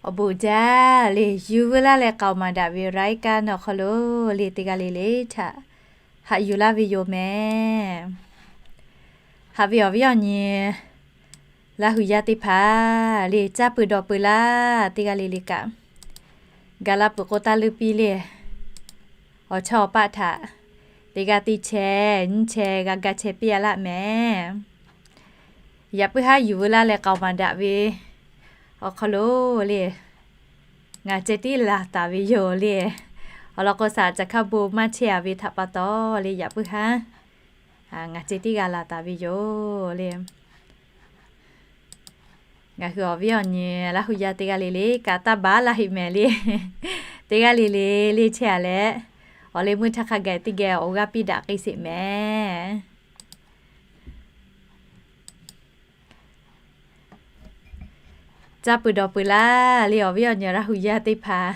Awˬ bon jaˇ le, yuˬ veu laˇ leh k'aoˍ maˍ daꞈ ve รายการ awˬ hk'aw lo le, teˇ g'aˇ le le htaꞈ haꞈ yuˬ laˇ ve yoˬ mehˍ. Haꞈ ve awˬ viˉ awˬ nyi Laˇ hu yaˇ teˇ hpaˍ le, caˇ peuˬ dawˬ peuˬ laˇ, teˇ g'aˇ le le kaꞈ ga laˇ peuˬ k'o, taˇ leuˇ piˇ le. Awˬ chawˇ awˬ paˆ htaꞈ teˇ g'aˇ teˇ chehˇ nyiˇ chehˇ g'a ga chehˇ piˇ a laˇ mehˍ. Yaꞈ puiˉ haˉ yuˬ veu laˇ leh k'aoˍ maˍ daꞈ ve awˬ hk'aw lo le, ngaˬ ceh tiˉ laˬ taˍ ve yoˬ le. Awˬ lawn k'o, saˍ laꞈ caˬ hkaˇ bon maˇ chehˇ a ve htaꞈ pa taw le, yaꞈ puiˉ haˉ ngaˬ ceh tiˉ g'a laˬ taˍ ve yoˬ le. Ngaˬ hui awˬ viˉ awˬ nyi Laˇ hu yaˇ teˇ g'aˇ le le kaꞈ taˇ baˬ laˇ heˆ mehˍ le. Teˇ g'aˇ le le le chehˇ a leh, awˬ leh meuˇ htaˇ hk'a gaˬ teˇ geh awˬ g'aˇ piˇ daꞈ k'ai sheˍ mehˍ. Caˇ peuˬ dawˬ peuˬ laˇ le, awˬ viˉ awˬ nyi Laˇ hu yaˇ teˇ hpaˍ.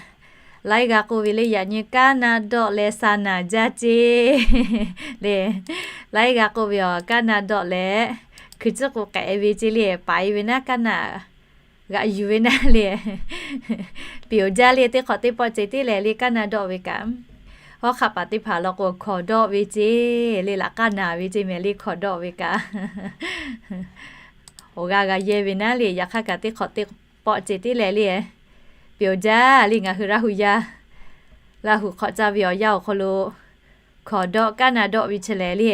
Laiˉ g'a k'oˆ ve le, yaꞈ nyi kaˉ naˆ dawˆ leh sa naˍ jaˇ ceˇ le. Laiˉ g'a k'oˆ ve, awˬ kaˉ naˆ dawˆ leh hkui tcuhˉ k'o k'ehꞈ ve ceˇ le, paiˍ ve naˉ kaˉ naˆ g'aꞈ yuˬ ve naˉ le. Piˍ awˬ jaˇ le, teˇ hk'awꞈ teˇ pawˆ ceh tiˉ leh le, kaˉ naˆ dawˆ ve kaꞈ, hawˉ hk'aˆ paˍ teˇ hpaˍ law k'o hkawˍ dawˆ ve ceˇ le, laꞈ k'aˉ naˍ ve ceˇ mehˍ le, hkawˍ dawˆ ve kaꞈ awˬ g'aˇ g'a yehˇ ve naˉ le. Yaꞈ hk'aˇ kaꞈ teˇ hk'awꞈ teˇ pawˆ ceh tiˉ leh le, piˍ awˬ jaˇ le, ngaˬ hui Laˇ hu yaˇ, Laˇ hu hk'awꞈ caˇ ve awˬ yanˇ awˬ hk'aw lo hkawˍ dawˆ kaˉ naˆ dawˆ ve chi lehˬ le,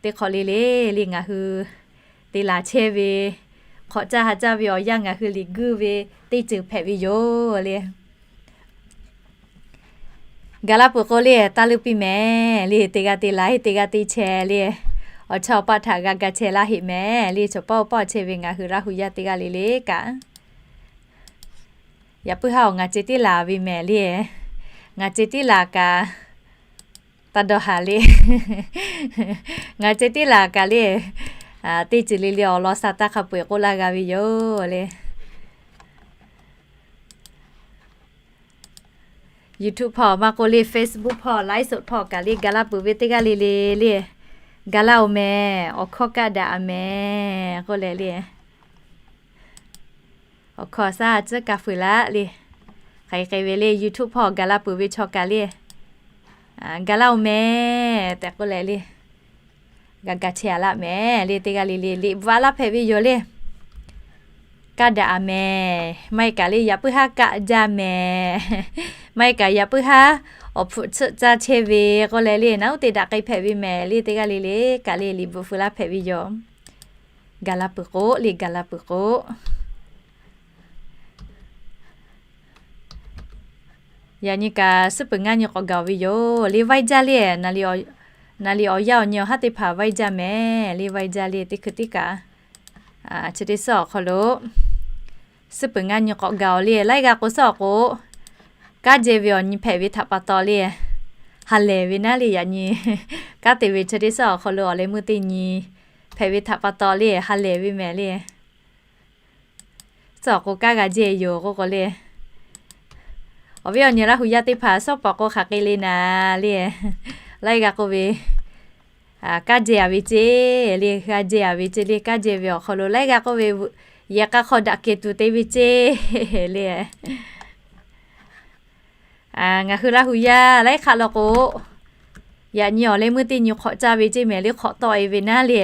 teˇ hk'awꞈ le le le ngaˬ hui te laˬ chehˇ ve, hk'awꞈ caˇ ha caˇ ve awˬ yanˇ ngaˬ hui liꞈ guiˇ ve teˇ ceuˬ hpehꞈ ve yoˬ le. Ga laˇ peuˬ k'o le, taˇ leuˇ piˇ mehˍ le, teˇ g'aˇ te laˬ heˆ, teˇ g'aˇ te chehˇ le. Awˬ chawˇ awˬ paˆ htaꞈ g'a ga chehˇ laˇ heˆ mehˍ le. Chaw pawˆ pawˆ chehˇ ve ngaˬ hui Laˇ hu yaˇ teˇ g'aˇ le le kaꞈ, yaꞈ puiˉ haˉ awˬ ngaˬ ceh tiˉ laˬ ve mehˍ le. Ngaˬ ceh tiˉ laˬ kaꞈ taˇ dawˇ haˍ le. Ngaˬ ceh tiˉ laˬ kaꞈ le, teˇ ceuˬ le le awˬ lawn sa taˇ hk'a peu-eˬ k'oˆ laˇ g'a ve yoˬ le. YouTube hpawˇ maˇ k'oˆ le, Facebook hpawˇ ไลฟ์สด hpawˇ kaꞈ le, ga laˇ peuˬ ve teˇ g'aˇ le le le, ga laˇ oˬ mehˍ. Awˬ hkawˇ kaˆ daꞈ a mehˍ k'oˆ leh le, awˬ hkawˇ saˉ tcuhˉ ka fuiˍ laˇ le. Hk'aˬ hk'e ve le, YouTube hpawˇ ga laˇ peuˬ ve chaw kaꞈ le, ga laˇ oˬ mehˍ tehꞈ k'oˆ leh le, g'a ga chehˇ a laˇ mehˍ le. Teˇ g'aˇ le le liꞈ bvuhꞈ a laˇ hpehꞈ ve yoˬ le. Kaˆ daꞈ a mehˍ. Maˇ heˆ kaꞈ le, yaꞈ puiˉ haˉ kaˆ jaˇ mehˍ. Maˇ heˆ kaꞈ yaꞈ puiˉ haˉ awˬ hpfuhꞈ tsuhˆ caˇ chehˇ ve k'oˆ leh le, naˉ uˉ te daꞈ k'ai hpehꞈ ve mehˍ le. Teˇ g'aˇ le le kaꞈ le liꞈ bvuhꞈ feu laˇ hpehꞈ ve yoˬ. Ga laˇ peuˬ k'o le, ga laˇ peuˬ k'o, yaꞈ nyi kaꞈ suhˉ peuˬ ngaˇ nyi k'awꞈ gaˬ ve yoˬ le. Vaiˇ jaˇ le, naˍ liꞈ awˬ yanˇ awˬ nyi awˬ haˉ teˇ hpaˍ vaiˇ jaˇ mehˍ le. Vaiˇ jaˇ le, teˇ hkui teˇ kaꞈ chi teˇ suhˉ awˬ hk'aw lo suhˉ peuˬ ngaˇ nyi k'awꞈ gaˬ le. Laiˉ g'a k'o suhˉ awˬ k'o, kanˉ jehˇ ve awˬ nyi hpehꞈ ve htaꞈ pa taw le, ha lehˬ ve naˉ le. Yaꞈ nyi kanˉ te ve chi teˇ suhˉ awˬ hk'aw lo awˬ leh meuˇ teˇ nyi hpehꞈ ve htaꞈ pa taw le, ha lehˬ ve mehˍ le. Suhˉ awˬ k'o kanˉ g'a jehˇ yoˬ k'oˆ k'o le, awˬ viˉ awˬ nyi Laˇ hu yaˇ teˇ hpaˍ suhˉ pawˍ k'o hk'aˬ hk'e le naˍ le. Laiˉ g'a k'oˆ ve, kanˉ jehˇ a ve ceˇ le, g'a jehˇ a ve ceˇ le. Kanˉ jehˇ ve awˬ hk'aw lo laiˉ g'a k'oˆ ve, yehˬ k'a hk'aw daꞈ kehˬ tuˬ te ve ceˇ le. Ngaˬ hui Laˇ hu yaˇ laiˉ hk'aˆ law k'o, yaꞈ nyi awˬ leh meuˇ teˇ nyi hk'awꞈ caˇ ve ceˇ mehˍ le, hk'awꞈ tawˆ e ve naˉ le.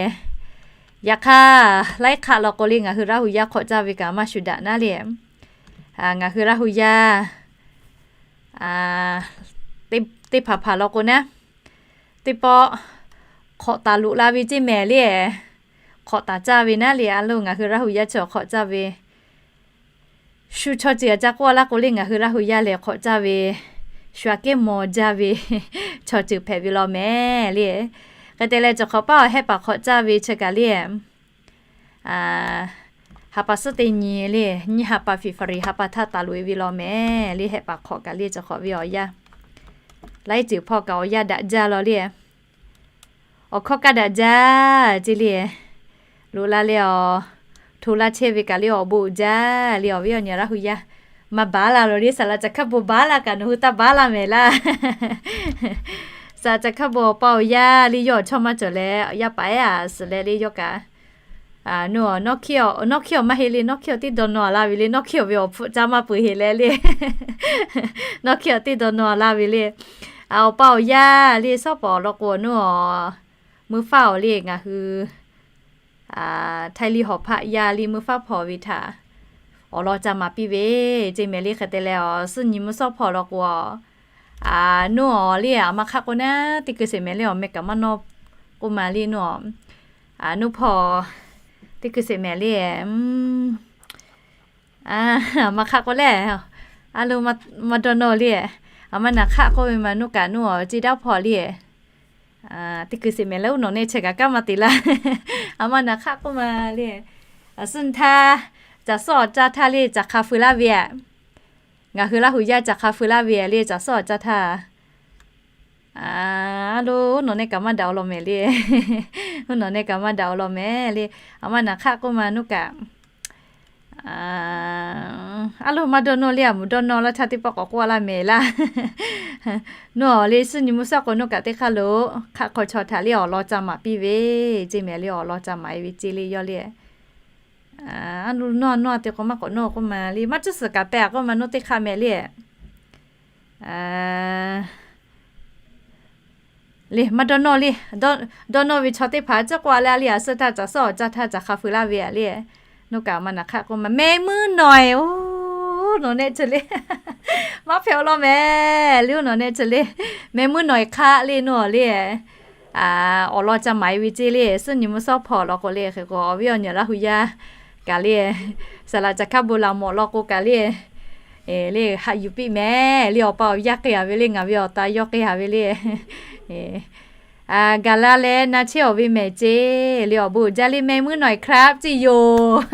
Yaꞈ hk'aˇ, laiˉ hk'aˆ law k'o le, ngaˬ hui Laˇ hu yaˇ hk'awꞈ caˇ ve kaꞈ maˇ shuˍ daꞈ naˉ le. Ngaˬ hui Laˇ hu yaˇ teˇ hpaˍ hpaˍ law k'o naˉ, teˇ pawˆ hk'awꞈ taˍ loꞈ la ve ceˇ mehˍ le. Hk'awꞈ taˍ caˇ ve naˉ le. A lo ngaˬ hui Laˇ hu yaˇ chi awˬ hk'awꞈ caˇ ve, shu chaw ceuˬ a ca k'oˆ a laˇ k'o le, ngaˬ hui Laˇ hu yaˇ lehˬ hk'awꞈ caˇ ve, shu aꞈ kehˉ maw jaˇ ve chaw ceuˬ hpehꞈ ve law mehˍ le. Hk'e te leh, cawˬ hk'awꞈ paˉ awˬ hehˆ paˍ hk'awꞈ caˇ ve chi kaꞈ le, ha pa suhˉ teˇ nyi le, nyiˇ ha pa February ha pa htaˇ taˍ loꞈ e ve law mehˍ le. Hehˆ paˍ hk'awꞈ kaꞈ le cawˬ hk'awꞈ ve awˬ yanˇ, laiˉ ceuˬ hpawˇ kaꞈ awˬ yanˇ daꞈ jaˇ law le. Awˬ hkawˇ kaˆ daꞈ jaˇ ceˇ le. Loꞈ la leh awˬ hto laˇ chehˇ ve kaꞈ le awˬ bon uiˍ jaˇ le. Awˬ viˉ awˬ nyi Laˇ hu yaˇ maˇ baˬ laˇ lo le. Saˍ laꞈ caˬ hkaˇ bon baˬ laˇ kaꞈ nawˬ hui taˇ baˬ laˇ mehˍ laˇ. Saˍ laꞈ caˬ hkaˇ bon awˬ pa awˬ yanˇ le yawˇ awˬ chawˇ maˇ cawˬ leh, yaˇ paˍ ehˉ a suhˍ leh le yawˇ kaꞈ Nawˬ, nawˬ hkiˇ awˬ maˇ heˆ le, nawˬ hkiˇ awˬ teˇ dawˇ nawˇ a laˇ ve le, nawˬ hkiˇ awˬ ve awˬ hpfuhˆ caˇ maˇ peuˬ heˆ leh le. Nawˬ hkiˇ awˬ teˇ dawˇ nawˇ a laˇ ve le. Awˬ pa awˬ yaˇ le, sawˉ pawˍ law k'o nawˬ, meuˇ faˉ awˬ le ngaˬ hui Htaiˇ liˇ hawˍ hpaˆ yaˇ le meuˇ faˉ hpawˇ ve htaꞈ awˬ lawn ca maˍ piˇ ve ceˇ mehˍ le. Hk'e te leh, awˬ suhˉ nyi mvuhˇ sawˉ hpawˇ law k'o, nawˬ awˬ le aˬ ma hk'aˆ k'o naˉ teˇ kuiˬ sheˍ mehˍ le, awˬ meh kaꞈ maˇ nawˇ k'oˆ ma le nawˬ. Nawˬ hpawˇ teˇ kuiˬ sheˍ mehˍ le. Aˬ ma hk'aˆ k'o leh, a lo, maˇ dawˇ nawˇ le. Aˬ ma naˬ hk'aˆ k'oˆ ve maˬ nawˬ kaꞈ nawˬ awˬ ceˇ daˇ hpawˇ le. Teˇ kuiˬ sheˍ mehˍ le, oˇ nawˬ nehˆ chi kaꞈ kaˉ maˇ te laˇ. Aˬ ma naˬ hk'aˆ k'oˆ ma le. Awˬ suhˉ nyi htaˇ, caˬ suhˉ awˬ caˇ htaˇ le caˬ hk'a feu laˇ ve aꞈ. Ngaˬ hui Laˇ huˍ yaˇ caˬ hk'a feu laˇ ve le caˬ suhˉ awˬ caˇ htaˇ. A lo, oˇ nawˬ nehˆ kaꞈ maˇ daꞈ awˬ lawn mehˍ le. Oˇ nawˬ nehˆ kaꞈ maˇ daꞈ awˬ lawn mehˍ le. Aˬ ma naˬ hk'aˆ k'oˆ ma nawˬ kaꞈ. A lo, maˇ dawˇ nawˇ le, aˬ mvuhˇ dawˇ nawˇ laˇ htaˇ teˇ pawˆ k'awꞈ k'oˆ a laˇ mehˍ laˇ. Nawˬ awˬ le suhˉ nyi mvuhˇ sawˉ k'o nawˬ kaꞈ teˇ hk'aˇ lo hk'aˆ hk'aw chaw htaꞈ le awˬ lawn ca maˍ piˇ ve ceˇ mehˍ le, awˬ lawn ca maˍ e ve ceˇ le yawˇ le. A lo, nawˬ nawˬ a te k'o maˇ k'awꞈ nawˇ k'oˆ ma le, maˇ cuˇ suhˍ kaꞈ pehˬ a k'oˆ ma nawˬ teˇ hk'aˇ mehˍ le. Le, maˇ dawˇ nawˇ le. Dawˇ nawˇ ve chaw teˇ hpaˍ cawˇ k'oˆ a le, a le, aˬ suhˉ htaˇ caˬ suhˉ awˬ caˇ htaˇ caˬ hk'a feu laˇ ve aꞈ le. Nawˬ kaꞈ aˬ ma naˬ hk'aˆ k'oˆ ma, meh muiˉ nawˬ e, oˇ nawˬ nehˆ chi le. Maˇ hpehꞈ awˬ lawn mehˍ le, oˇ nawˬ nehˆ chi le. Meh muiˉ nawˬ e hk'aˆ le nawˬ le. Awˬ lawn ca maˍ e ve ceˇ le, suhˉ nyi mvuhˇ sawˉ hpawˇ law k'o le, hk'e k'o awˬ viˉ awˬ nyi Laˇ huˍ yaˇ kaꞈ le, saˍ laꞈ caˬ hkaˇ bon laˬ mawˬ law k'o kaꞈ le, le haꞈ yuˬ piˇ mehˍ le, awˬ pa awˬ yaˇ k'ai a ve le, ngaˬ ve awˬ ta yawˇ k'ai a ve le. Gaˬ la leh na chehˇ awˬ ve mehˍ ceˇ le, awˬ bon uiˍ jaˇ le, meh muiˉ nawˬ e hk'aˆ ceˇ yoˬ.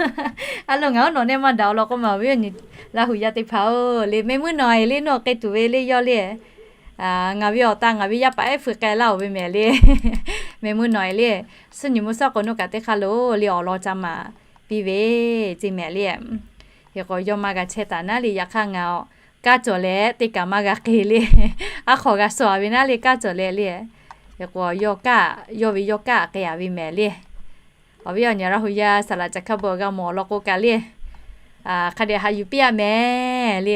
A lo, ngaˬ oˇ nawˬ nehˆ maˇ daꞈ awˬ lawn k'oˆ ma, awˬ viˉ awˬ nyi Laˇ huˍ yaˇ teˇ hpaˍ-oˬ le, meh muiˉ nawˬ e le nawˬ k'ai tuˬ ve le yawˇ le. Ngaˬ ve awˬ ta ngaˬ ve yaˇ paˍ ehˉ feu k'ai laˇ oˬ ve mehˍ le. Meh muiˉ nawˬ e le, suhˉ nyi mvuhˇ sawˉ k'o nawˬ kaꞈ teˇ hk'aˇ lo le awˬ lawn ca maˍ piˇ ve ceˇ mehˍ le. Hk'e k'o yawˇ maˇ g'a chehˇ taˍ naˉ le, yaꞈ hk'aˇ ngaˬ kaˇ cawˬ leh teˇ kaꞈ maˇ g'a k'ai le. Aˉ hk'aw g'a suh a ve naˉ le kaˇ cawˬ leh le. Hk'e k'o yawˇ kaˇ, yawˇ ve yawˇ kaˇ k'ai a ve mehˍ le. Awˬ viˉ awˬ nyi Laˇ huˍ yaˇ saˍ laꞈ caˬ hkaˇ bon g'a mawˬ law k'o kaꞈ le, hk'a dehꞈ haꞈ yuˬ piˇ a mehˍ le.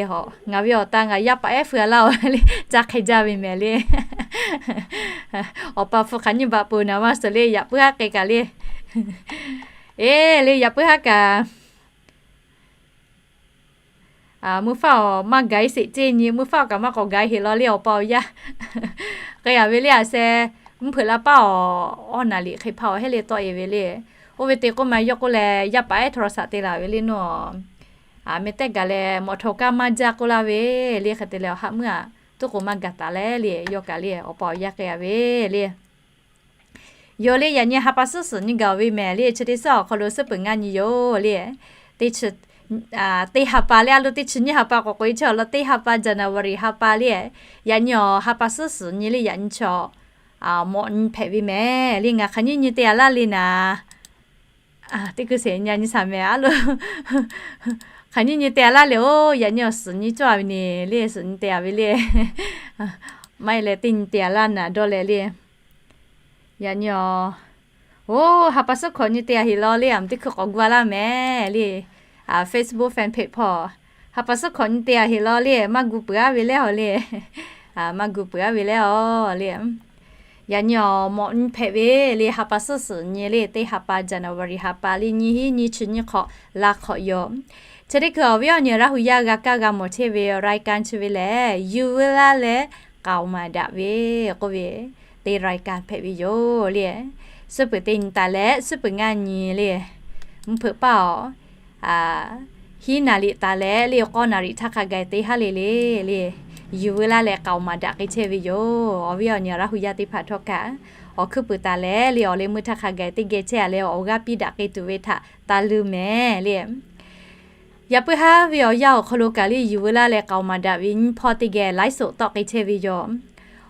Ngaˬ ve awˬ ta ngaˬ yaˇ paˍ ehˉ feu a laˇ oˬ le, ca hk'e jaˇ ve mehˍ le. Awˬ pa hpu hk'aˬ nyiˇ baꞈ peuˬ naˍ maˇ suhˍ le, yaꞈ puiˉ haˉ k'ai kaꞈ le. Eˬ le, yaꞈ puiˉ haˉ kaꞈ mvuhˇ faˉ awˬ maˇ gaˬ e sheˍ ceˇ nyi, mvuhˇ faˉ awˬ kaꞈ maˇ k'awꞈ gaˬ e heˍ law le, awˬ pa awˬ yaˇ k'ai a ve le, aˬ sheh mvuhˇ hpeuꞈ la paˉ awˬ awˇ naˍ liꞈ hk'e hpaˇ awˬ hehˉ le tawˆ e ve le. Oˇ ve te k'oˆ ma yawˇ k'oˆ leh yaˇ paˍ ehˉ htaw shaꞈ te laˬ ve le nawˬ. Meh tehˉ gaˬ leh mawꞈ htaw kaˇ maˇ jaˇ k'oˆ laˇ ve le, hk'e te leh awˬ haꞈ meuˇ aꞈ tuˉ k'o maˇ gaˬ taˍ leh le, yawˇ kaꞈ le awˬ pa awˬ yaˇ k'ai a ve le. Yoˬ le, yaꞈ nyi ha pa suhˉ suhˍ nyi gaˬ ve mehˍ le, chi teˇ suhˉ awˬ hk'aw lo suhˉ peuˬ ngaˇ nyi yoˬ le. Teˇ chi, teˇ ha pa le, a lo teˇ chi nyiˇ ha pa k'awꞈ k'oꞈ e chi awˬ lawn teˇ ha pa January ha pa le. Yaꞈ nyi awˬ ha pa suhˉ suhˍ nyi le, yaꞈ nyi chi mawꞈ nyi hpehꞈ ve mehˍ le, ngaˬ hk'aˬ nyiˇ nyi te a laˇ le naˍ. Teˇ kuiˬ sheˍ nyi a nyi shaˍ mehˍ a lo. Hk'aˬ nyiˇ nyi te a laˇ le, oˬ yaꞈ nyi awˬ suhˍ nyi cawˇ a ve ne le, suhˍ nyi te a ve le. Maˇ heˆ leh teˇ nyi te a laˇ naˍ dawˇ leh le. Yaꞈ nyi awˬ, oˬ ha pa suhˉ hkawꞈ nyi te a heˍ law le, aˬ mvuhˇ teˇ hkui k'awꞈ gu a laˇ mehˍ le. Facebook fan page hpawˇ ha pa suhˉ hkawꞈ nyi te a heˍ law le, maˇ gu peuˬ a ve leh awˬ le. Maˇ gu peuˬ a ve leh awˬ le. Yaꞈ nyi awˬ mawꞈ nyi hpehꞈ ve le, ha pa suhˉ suhˍ nyi le, teˇ ha pa January ha pa le, nyiˇ hinˉ nyiˇ chi nyiˇ hk'awꞈ laˇ hk'awꞈ yoˬ. Chi teˇ hkui awˬ viˉ awˬ nyi Laˇ huˍ yaˇ g'a kaˇ g'a mawˬ chehˇ ve รายการ chi ve lehˬ, yuˬ veu laˇ leh k'aoˍ maˍ daꞈ ve k'oˆ ve teˇ รายการ hpehꞈ ve yoˬ le. Suhˉ peuˬ teˇ nyi taˍ leh suhˉ peuˬ ngaˇ nyi le, mvuhˇ hpeuꞈ paˇ awˬ hiˉ naˍ riˍ taˍ leh le k'awˇ naˍ riˍ htaˇ hk'a gaˬ teˇ haˉ le le le, yuˬ veu laˇ leh k'aoˍ maˍ daꞈ k'ai chehˇ ve yoˬ. Awˬ viˉ awˬ nyi Laˇ huˍ yaˇ teˇ hpaˍ htawˇ kaꞈ, awˬ hkuiˉ puiˍ taˍ leh le awˬ leh meuˇ htaˇ hk'a gaˬ teˇ geh chehˇ a leh awˬ g'aˇ piˇ daꞈ k'ai tuˬ ve htaꞈ taˇ leuˇ mehˍ le. Yaꞈ puiˉ haˉ ve awˬ yanˇ awˬ hk'aw lo kaꞈ le yuˬ veu laˇ leh k'aoˍ maˍ daꞈ ve nyiˇ hpawˇ teˇ geh ไลฟ์สด tawˆ k'ai chehˇ ve yoˬ.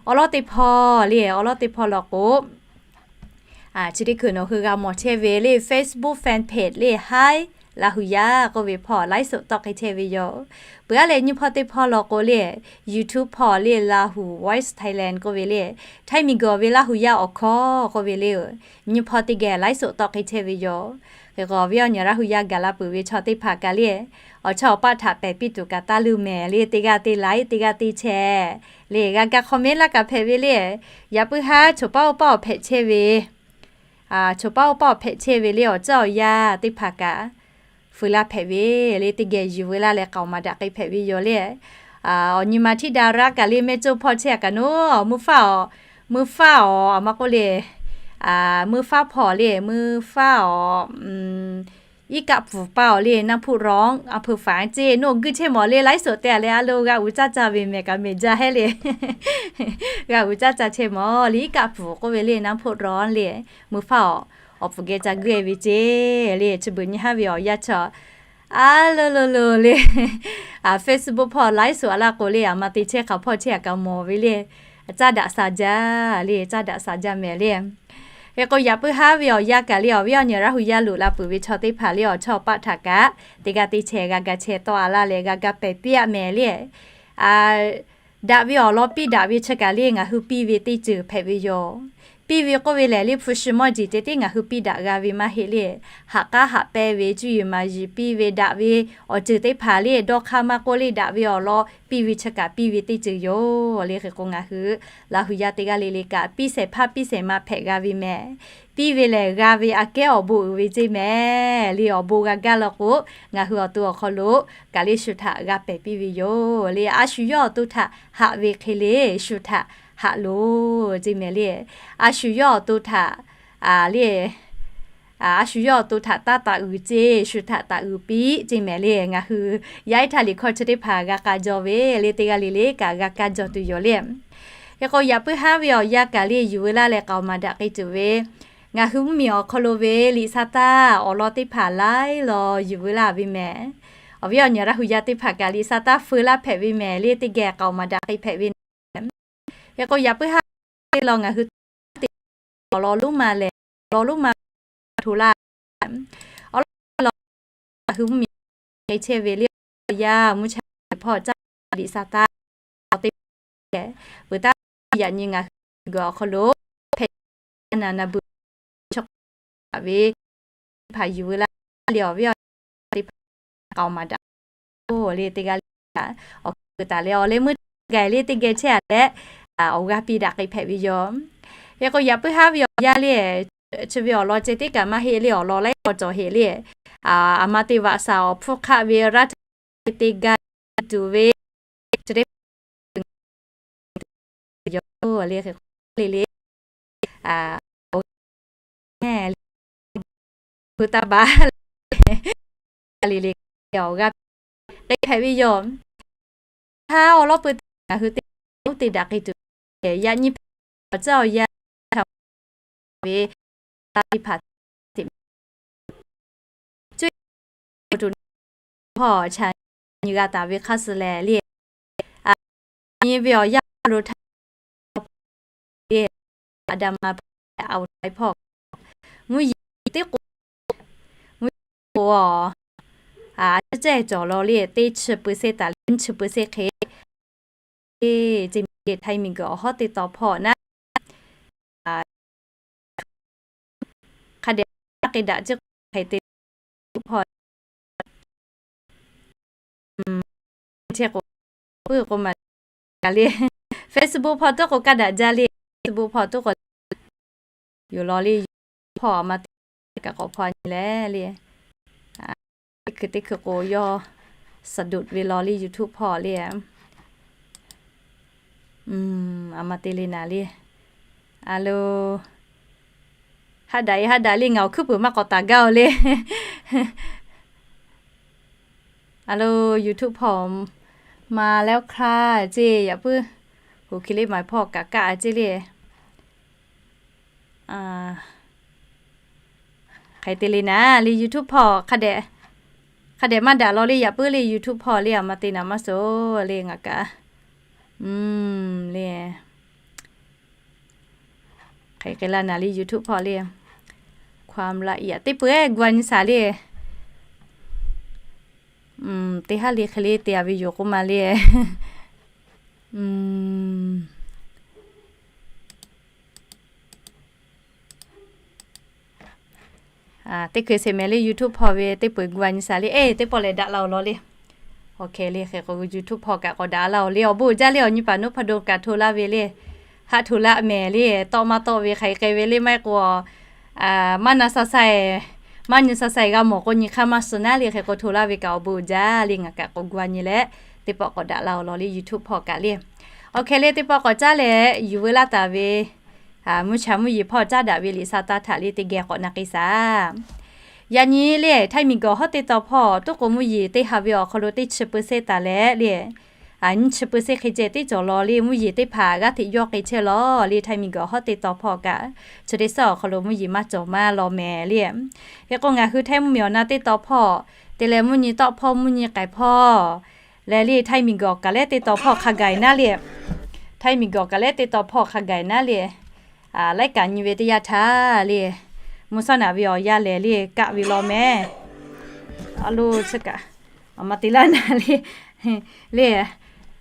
Awˬ lawn teˇ hpawˇ le, awˬ lawn teˇ hpawˇ law k'o, chi teˇ hkui nawˬ hui g'a mawˬ chehˇ ve le Facebook fan page le, Hi Laˇ huˍ yaˇ k'oˆ ve hpawˇ ไลฟ์สด tawˆ k'ai chehˇ ve yoˬ. Peuˬ a leh nyiˇ hpawˇ teˇ hpawˇ law k'o le, YouTube hpawˇ le, Lahu Voice Thailand k'oˆ ve le, Htaiˇ miˬ guiˬ ve Laˇ huˍ yaˇ awˬ hkawˇ k'oˆ ve le, nyiˇ hpawˇ teˇ geh ไลฟ์สด tawˆ k'ai chehˇ ve yoˬ. Hk'e k'o, awˬ viˉ awˬ nyi Laˇ hu yaˇ gaˬ la peuˬ ve chaw teˇ hpaˍ kaꞈ le, awˬ chawˇ awˬ paˆ htaꞈ pehˬ piˇ tuˬ kaꞈ taˇ luˇ mehˍ le, teˇ g'aˇ teˇ like, teˇ g'aˇ teˇ share le, g'a ga comment laˇ kaꞈ hpehꞈ ve le. Yaꞈ puiˉ haˉ choˬ paˉ oˇ paˆ awˬ hpehꞈ chehˇ ve, choˬ paˉ oˇ paˆ awˬ hpehꞈ chehˇ ve le, awˬ caˇ awˬ yaˇ teˇ hpaˍ kaꞈ feu laˇ hpehꞈ ve le, teˇ geh yuˬ veu laˇ leh k'aoˍ maˍ daꞈ k'ai hpehꞈ ve yoˬ le. Awˬ nyi ma htiˇ daꞈ raˇ kaꞈ le, mehˆ coˇ hpawˇ chehˇ a kaꞈ nawˉ, mvuhˇ faˉ awˬ, mvuhˇ faˉ awˬ, a ma k'oˆ le, mvuhˇ faˉ hpawˇ le, mvuhˇ faˉ awˬ, iˉ kaˆ pfuhˍ paˇ awˬ le, Nanˇ hpuˆ rawˬ a hpeu faˍ ceˇ, nawˬ g'uiˇ chehˇ mawˬ le, ไลฟ์สด te a leh a lo g'a uiˍ caˇ caˇ ve mehˍ kaꞈ mehˍ jaˇ hehˉ le. G'a uiˍ caˇ caˇ chehˇ mawˬ le, iˉ kaˆ pfuhˍ k'oˆ ve le, Nanˇ hpuˆ rawˬ le, mvuhˇ faˉ awˬ, awˬ pfuhˍ geh ca g'uiˇ e ve ceˇ le, chi beuꞈ nyi haˉ ve awˬ yanˇ chaw a lo lo lo le, Facebook hpawˇ ไลฟ์สด a laˇ k'o le, a ma te chehˇ hk'aˬ hpawˇ chehˇ a kaꞈ mawˬ ve le, caˇ daꞈ sha jaˇ le, caˇ daꞈ sha jaˇ mehˍ le. Hk'e k'o, yaꞈ puiˉ haˉ ve awˬ yanˇ kaꞈ le, awˬ viˉ awˬ nyi Laˇ hu yaˇ loꞈ la peuˬ ve chaw teˇ hpaˍ le, awˬ chawˇ awˬ paˆ htaꞈ kaꞈ teˇ g'aˇ teˇ share g'a ga share tawˆ a laˇ leh g'a ga pehˬ piˇ a mehˍ le. Daꞈ ve awˬ lawn piˇ daꞈ ve chi kaꞈ le, ngaˬ hui piˇ ve teˇ ceuˬ hpehꞈ ve yoˬ. Piˇ ve k'oˆ ve lehˬ le, hpu shi mawˇ jeˬ ceh tiˉ ngaˬ hui piˇ daꞈ g'a ve maˇ heˆ le. Haꞈ k'aˉ haꞈ pehnˇ ve, cuˇ yiˍ maˍ yiˍ piˇ ve daꞈ ve awˬ ceuˬ teˇ hpaˍ le, dawˇ hk'aˇ maˇ k'oˆ le, daꞈ ve awˬ lawn piˇ ve chi kaꞈ piˇ ve teˇ ceuˬ yoˬ le. Hk'e k'o, ngaˬ hui Laˇ hu yaˇ teˇ g'aˇ le le kaꞈ piˇ shehˍ hpaˇ piˇ shehˍ ma hpehꞈ g'a ve mehˍ. Piˇ ve lehˬ g'a ve aꞈ kehˉ awˬ bon uiˍ ve ceˇ mehˍ le. Awˬ bon g'a gaˇ law k'o, ngaˬ hui awˬ to awˬ hk'aw lo kaꞈ le shu htaꞈ g'a pehˬ piˇ ve yoˬ le. A shu yawˇ awˬ to htaꞈ haꞈ ve hk'e le, shu htaꞈ haꞈ loˬ ceˇ mehˍ le. A shu yawˇ awˬ to htaꞈ le, a shu yawˇ awˬ to htaꞈ taˇ taꞈ uiˍ ceˇ, shu htaꞈ taꞈ uiˍ piˇ ceˇ mehˍ le. Ngaˬ hui yaˇ iˉ htaˇ liꞈ hkawˇ chi teˇ hpaˍ g'a k'a jaw ve le, teˇ g'aˇ le le kaꞈ g'a kaˇ jaw tuˬ yoˬ le. Hk'e k'o, yaꞈ puiˉ haˉ ve awˬ yanˇ kaꞈ le, yuˬ veu laˇ leh k'aoˍ maˍ daꞈ k'ai tuˬ ve, ngaˬ hui mvuhˇmiˬ awˬ hk'aw lo ve liꞈ sa taˇ awˬ lawn teˇ hpaˍ laiˉ law yuˬ veu laˇ ve mehˍ. Awˬ viˉ awˬ nyi Laˇ hu yaˇ teˇ hpaˍ kaꞈ liꞈ sa taˇ feu laˇ hpehꞈ ve mehˍ le, teˇ geh k'aoˍ maˍ daꞈ k'ai hpehꞈ ve Hk'e k'o, yaꞈ puiˉ haˉ teˇ law ngaˬ hui te awˬ lawn lonˉ ma lehˬ, awˬ lawn lonˉ ma hto laˇ. Awˬ lawn lonˉ ma ngaˬ hui mvuhˇmiˬ k'ai chehˇ ve le, awˬ yanˇ mvuhˇ cha hpawˇ caˇ liꞈ sa taˇ awˬ te leh, peuˬ taˇ yaꞈ nyi ngaˬ hui g'uiˬ awˬ hk'aw lo hpehꞈ na na beuꞈ chaw ve teˇ hpaˍ yuˬ veu laˇ le, awˬ viˉ awˬ nyi teˇ hpaˍ k'aoˍ maˍ daꞈ le teˇ g'aˇ le, awˬ hk'e taˍ leh awˬ leh meuˇ g'a le teˇ geh chehˇ a leh, awˬ g'aˇ piˇ daꞈ k'ai hpehꞈ ve yoˬ. Hk'e k'o, yaꞈ puiˉ haˉ ve awˬ yanˇ le, chi ve awˬ lawn ceh tiˉ kaꞈ maˇ heˆ le, awˬ lawn laiˉ law cawˬ heˆ le. A ma te vaꞈ shaˍ awˬ hpfuhˇ hk'aˆ ve raˇ htaˇ teˇ g'aˇ tuˬ ve chi teˇ hpaˍ yoˬ le, hk'e k'o le le, a, hui taˇ baˬ le le, awˬ g'aˇ k'ai hpehꞈ ve yoˬ. Hk'aˬ awˬ lawn peuˬ teˇ ngaˬ hui teˇ oˇ te daꞈ k'ai tuˬ, yaꞈ nyi awˬ caˇ awˬ yanˇ ve teˇ hpaˍ teꞈ cuˇ hpawˇ chaꞈ nyi g'a taˍ ve hk'aˇ suh lehˬ le, a, nyi ve awˬ yanˇ lo htaˇ le, Aˍdanˍ ma hpawˇ, Aˍdanˍ hpawˇ, mvuhˇ yeˬ teˇ k'o, mvuhˇ yeˬ k'o, a, ceh cawˬ law le, teˇ chi peu se taˍ le, nyiˇ chi peu se hk'e, e, ce miˬ guiˬ, Htaiˇ miˬ guiˬ awˬ hawˉ teˇ taw hpawˇ naˉ, a, hk'a dehꞈ k'ai daꞈ ceˇ k'o hk'e te hpawˇ chehˇ k'o, puiˉ k'o maˬ kaꞈ le, Facebook hpawˇ tuˉ k'o kaˇ daꞈ jaˇ le, Facebook hpawˇ tuˉ k'o yoˬ law le, hpawˇ a ma te kaꞈ k'awꞈ hpawˇ nyi leh le, teˇ hkui teˇ hkui k'o yawˇ suhˍ doꞈ ve law le, YouTube hpawˇ le. A ma te le naˍ le. A lo, haˉ daꞈ e haˉ daꞈ le, ngaˬ awˬ hkuiˉ puiˍ maˇ k'awꞈ taˍ gaˇ o le. A lo, YouTube hpawˇ ma leh awˬ hk'aˇ ceˇ yaꞈ puiˉ, hoꞈ hki le maˍ hpawˇ kaꞈ kaˇ a ceˇ le. Hk'e te le naˍ le, YouTube hpawˇ hk'a dehꞈ maˇ daꞈ law le, yaꞈ puiˉ le YouTube hpawˇ le, a ma te naˍ maˇ suh le ngaˬ kaꞈ le. Hk'e k'ai la naˍ le, YouTube hpawˇ le, ความละเอียด teˇ peuˬ ehˉ gu a nyi shaˍ le. Teˇ haˉ le hk'e le te a ve yoˬ k'oˆ ma le. Teˇ hkui sheˍ mehˍ le, YouTube hpawˇ ve teˇ peu eˬ gu a nyi shaˍ le, eˬ, teˇ pawˆ lehˬ daꞈ la-oˬ law le. Oˇ hk'e le hk'e k'o YouTube hpawˇ kaꞈ k'awꞈ daꞈ la-oˬ le, awˬ bon uiˍ jaˇ le, awˬ nyi paˍ nuˇ hpaˇ dawˇ kaꞈ hto laˇ ve le, haꞈ hto laˇ mehˍ le, tawˆ maˇ tawˆ ve hk'aˬ hk'e ve le, maˇ heˆ k'o maˇ na sha sha-eˬ, maˇ nyi sha sha-eˬ g'a mawˬ k'o nyi hk'aˇ maˇ suh naˉ le, hk'e k'o hto laˇ ve kaꞈ awˬ bon uiˍ jaˇ le, ngaˬ kaꞈ k'awꞈ gu a nyi leh, teˇ pawˆ k'awꞈ daꞈ la-oˬ law le YouTube hpawˇ kaꞈ le. Oˇ hk'e le teˇ pawˆ k'awꞈ caˉ leh yuˬ veu laˇ taˍ ve mvuhˇ cha mvuhˇ yeˬ hpawˇ caˉ daꞈ ve liꞈ sha taˇ htaꞈ le teˇ geh k'awꞈ na k'ai shaˍ. Yaꞈ nyi le Htaiˇ miˬguiˬ hawˉ teˇ tawn hpawˇ tuˉ k'o mvuhˇ yeˬ teˇ ha ve awˬ hk'aw lo teˇ chi peu se taˍ leh le, nyiˇ chi peu se hk'e ceh teˇ cawˬ law le, mvuhˇ yeˬ teˇ hpaˍ g'aˇ hteꞈ yawˇ k'ai chehˇ law le, Htaiˇ miˬguiˬ hawˉ teˇ tawn hpawˇ kaꞈ chi teˇ suhˉ awˬ hk'aw lo mvuhˇ yeˬ maˇ cawˬ maˇ law mehˍ le. Hk'e k'o ngaˬ hui Htaiˇ mvuhˇmiˬ awˬ na teˇ tawn hpawˇ te leh mvuhˇ nyi tawˆ hpawˇ mvuhˇ nyi k'ai hpawˇ leh le, Htaiˇ miˬguiˬ awˬ kaˍ lehˉ teˇ tawn hpawˇ hk'a gaˬ naˉ le, Htaiˇ miˬguiˬ awˬ kaˍ lehˉ teˇ tawn hpawˇ hk'a gaˬ naˉ le, laiˉ kaꞈ nyi ve teˇ yanˇ htaˇ le, mvuhˇ shawˉ naꞈ ve awˬ yanˇ lehˬ le kaˆ ve law mehˍ. A lo chi kaꞈ, a ma te laˇ naˉ le, le,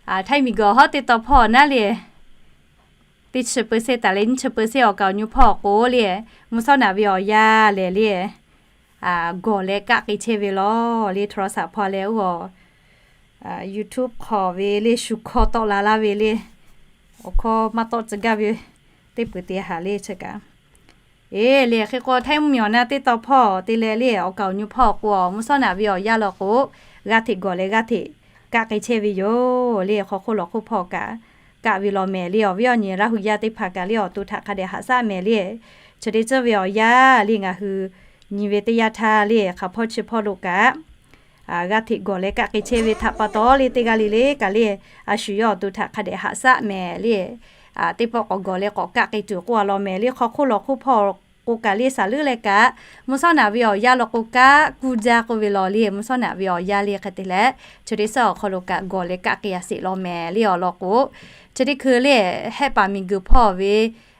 Htaiˇ miˬguiˬ hawˉ teˇ tawn hpawˇ naˉ le, teˇ chi peu se taˍ leh nyiˇ chi peu se awˬ kaˍ awˬ nyu hpawˇ k'o le, mvuhˇ shawˉ naꞈ ve awˬ yanˇ lehˬ le, gawˬ leh kaˆ k'ai chehˇ ve law le, โทรศัพท์ hpawˇ leh oˇ YouTube hk'awꞈ ve le shu hkawˇ tawˆ la laˇ ve le, awˬ hkawˇ maˇ tawˆ tcuh gaˇ ve teˇ peuˬ te haˍ le chi kaꞈ. Eˬ le, hk'e k'o Htaiˇ mvuhˇmiˬ awˬ na teˇ tawn hpawˇ te leh le awˬ kaˍ awˬ nyu hpawˇ k'o mvuhˇ shawˉ naꞈ ve awˬ yanˇ law k'o, g'aˇ hteꞈ gawˬ leh g'aˇ hteꞈ kaˆ k'ai chehˇ ve yoˬ le, hk'aw hk'oˆ lawˬ hk'oˆ hpawˇ kaꞈ kaˆ ve law mehˍ le, awˬ viˉ awˬ nyi Laˇ hu yaˇ teˇ hpaˍ kaꞈ le awˬ to htaꞈ hk'a dehꞈ haꞈ shaˉ mehˍ le, chi teˇ ceuˬ ve awˬ yanˇ le ngaˬ hui nyi ve teˇ yanˇ htaˇ le hk'aˬ hpawˇ chi hpawˇ lo kaꞈ g'aˇ hteꞈ gawˬ leh kaˆ k'ai chehˇ ve htaꞈ pa taw le teˇ g'aˇ le le kaꞈ le, a shu yawˇ awˬ to htaꞈ hk'a dehꞈ haꞈ shaˉ mehˍ le, teˇ pawˆ k'awꞈ gawˬ leh k'awꞈ kaˆ k'ai tuˬ k'oˆ a law mehˍ le, hk'aw hk'oˆ lawˬ hk'oˆ hpawˇ k'o kaꞈ le saˍ leuˉ leh kaꞈ, mvuhˇ shawˉ naꞈ ve awˬ yanˇ law k'o kaˆ kuˇ jaˇ k'oˆ ve law le, mvuhˇ shawˉ naꞈ ve awˬ yanˇ le hk'e te leh, chi teˇ suhˉ awˬ hk'aw lo kaꞈ gawˬ leh kaˆ k'ai a sheˍ law mehˍ le awˬ lawn k'o, chi teˇ hkui le Hehˆ paˍ miˬguiˬ hpawˇ ve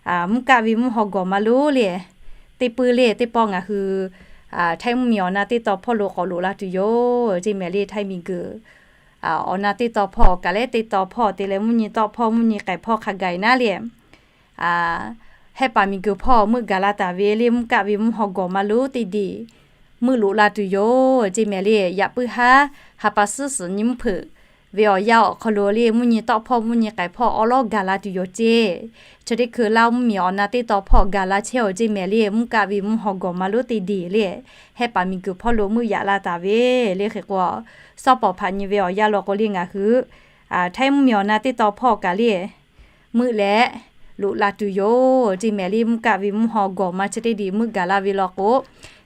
mvuhˇ kaˆ ve mvuhˇ haw gawˬ maˇ lonˉ le, teˇ pui le teˇ pawˆ ngaˬ hui Htaiˇ mvuhˇmiˬ awˬ na teˇ tawn hpawˇ lo k'awꞈ loꞈ la tuˬ yoˬ ceˇ mehˍ le, Htaiˇ miˬguiˬ awˬ na teˇ tawn hpawˇ awˬ kaˍ lehˉ teˇ tawn hpawˇ te leh mvuhˇ nyi tawˆ hpawˇ mvuhˇ nyi k'ai hpawˇ hk'a gaˬ naˉ le, Hehˆ paˍ miˬguiˬ hpawˇ meuˆ gaˬ la taˍ ve le mvuhˇ kaˆ ve mvuhˇ haw gawˬ maˇ lonˉ teˇ diˬ meuˆ loꞈ la tuˬ yoˬ ceˇ mehˍ le, yaꞈ puiˉ haˉ ha pa suhˉ suhˍ nyi mvuhˇ hpeuꞈ ve awˬ yanˇ awˬ hk'aw lo le mvuhˇ nyi tawˆ hpawˇ mvuhˇ nyi k'ai hpawˇ awˉ lawˉ gaˬ la tuˬ yoˬ ceˇ. Chi teˇ hkui Laˇ mvuhˇmiˬ awˬ na teˇ tawn hpawˇ gaˬ la chehˇ oˬ ceˇ mehˍ le, mvuhˇ kaˆ ve mvuhˇ haw gawˬ maˇ lonˉ teˇ diˬ le, Hehˆ paˍ miˬguiˬ hpawˇ lo meuˆ yaꞈ la taˍ ve le. Hk'e k'o, sawˉ pawˍ hpaꞈ nyi ve awˬ yanˇ law k'o le ngaˬ hui Htaiˇ mvuhˇmiˬ awˬ na teˇ tawn hpawˇ kaꞈ le meuˆ leh loꞈ la tuˬ yoˬ ceˇ mehˍ le, mvuhˇ kaˆ ve mvuhˇ haw gawˬ maˇ chi teˇ diˬ meuˆ gaˬ la ve law k'o,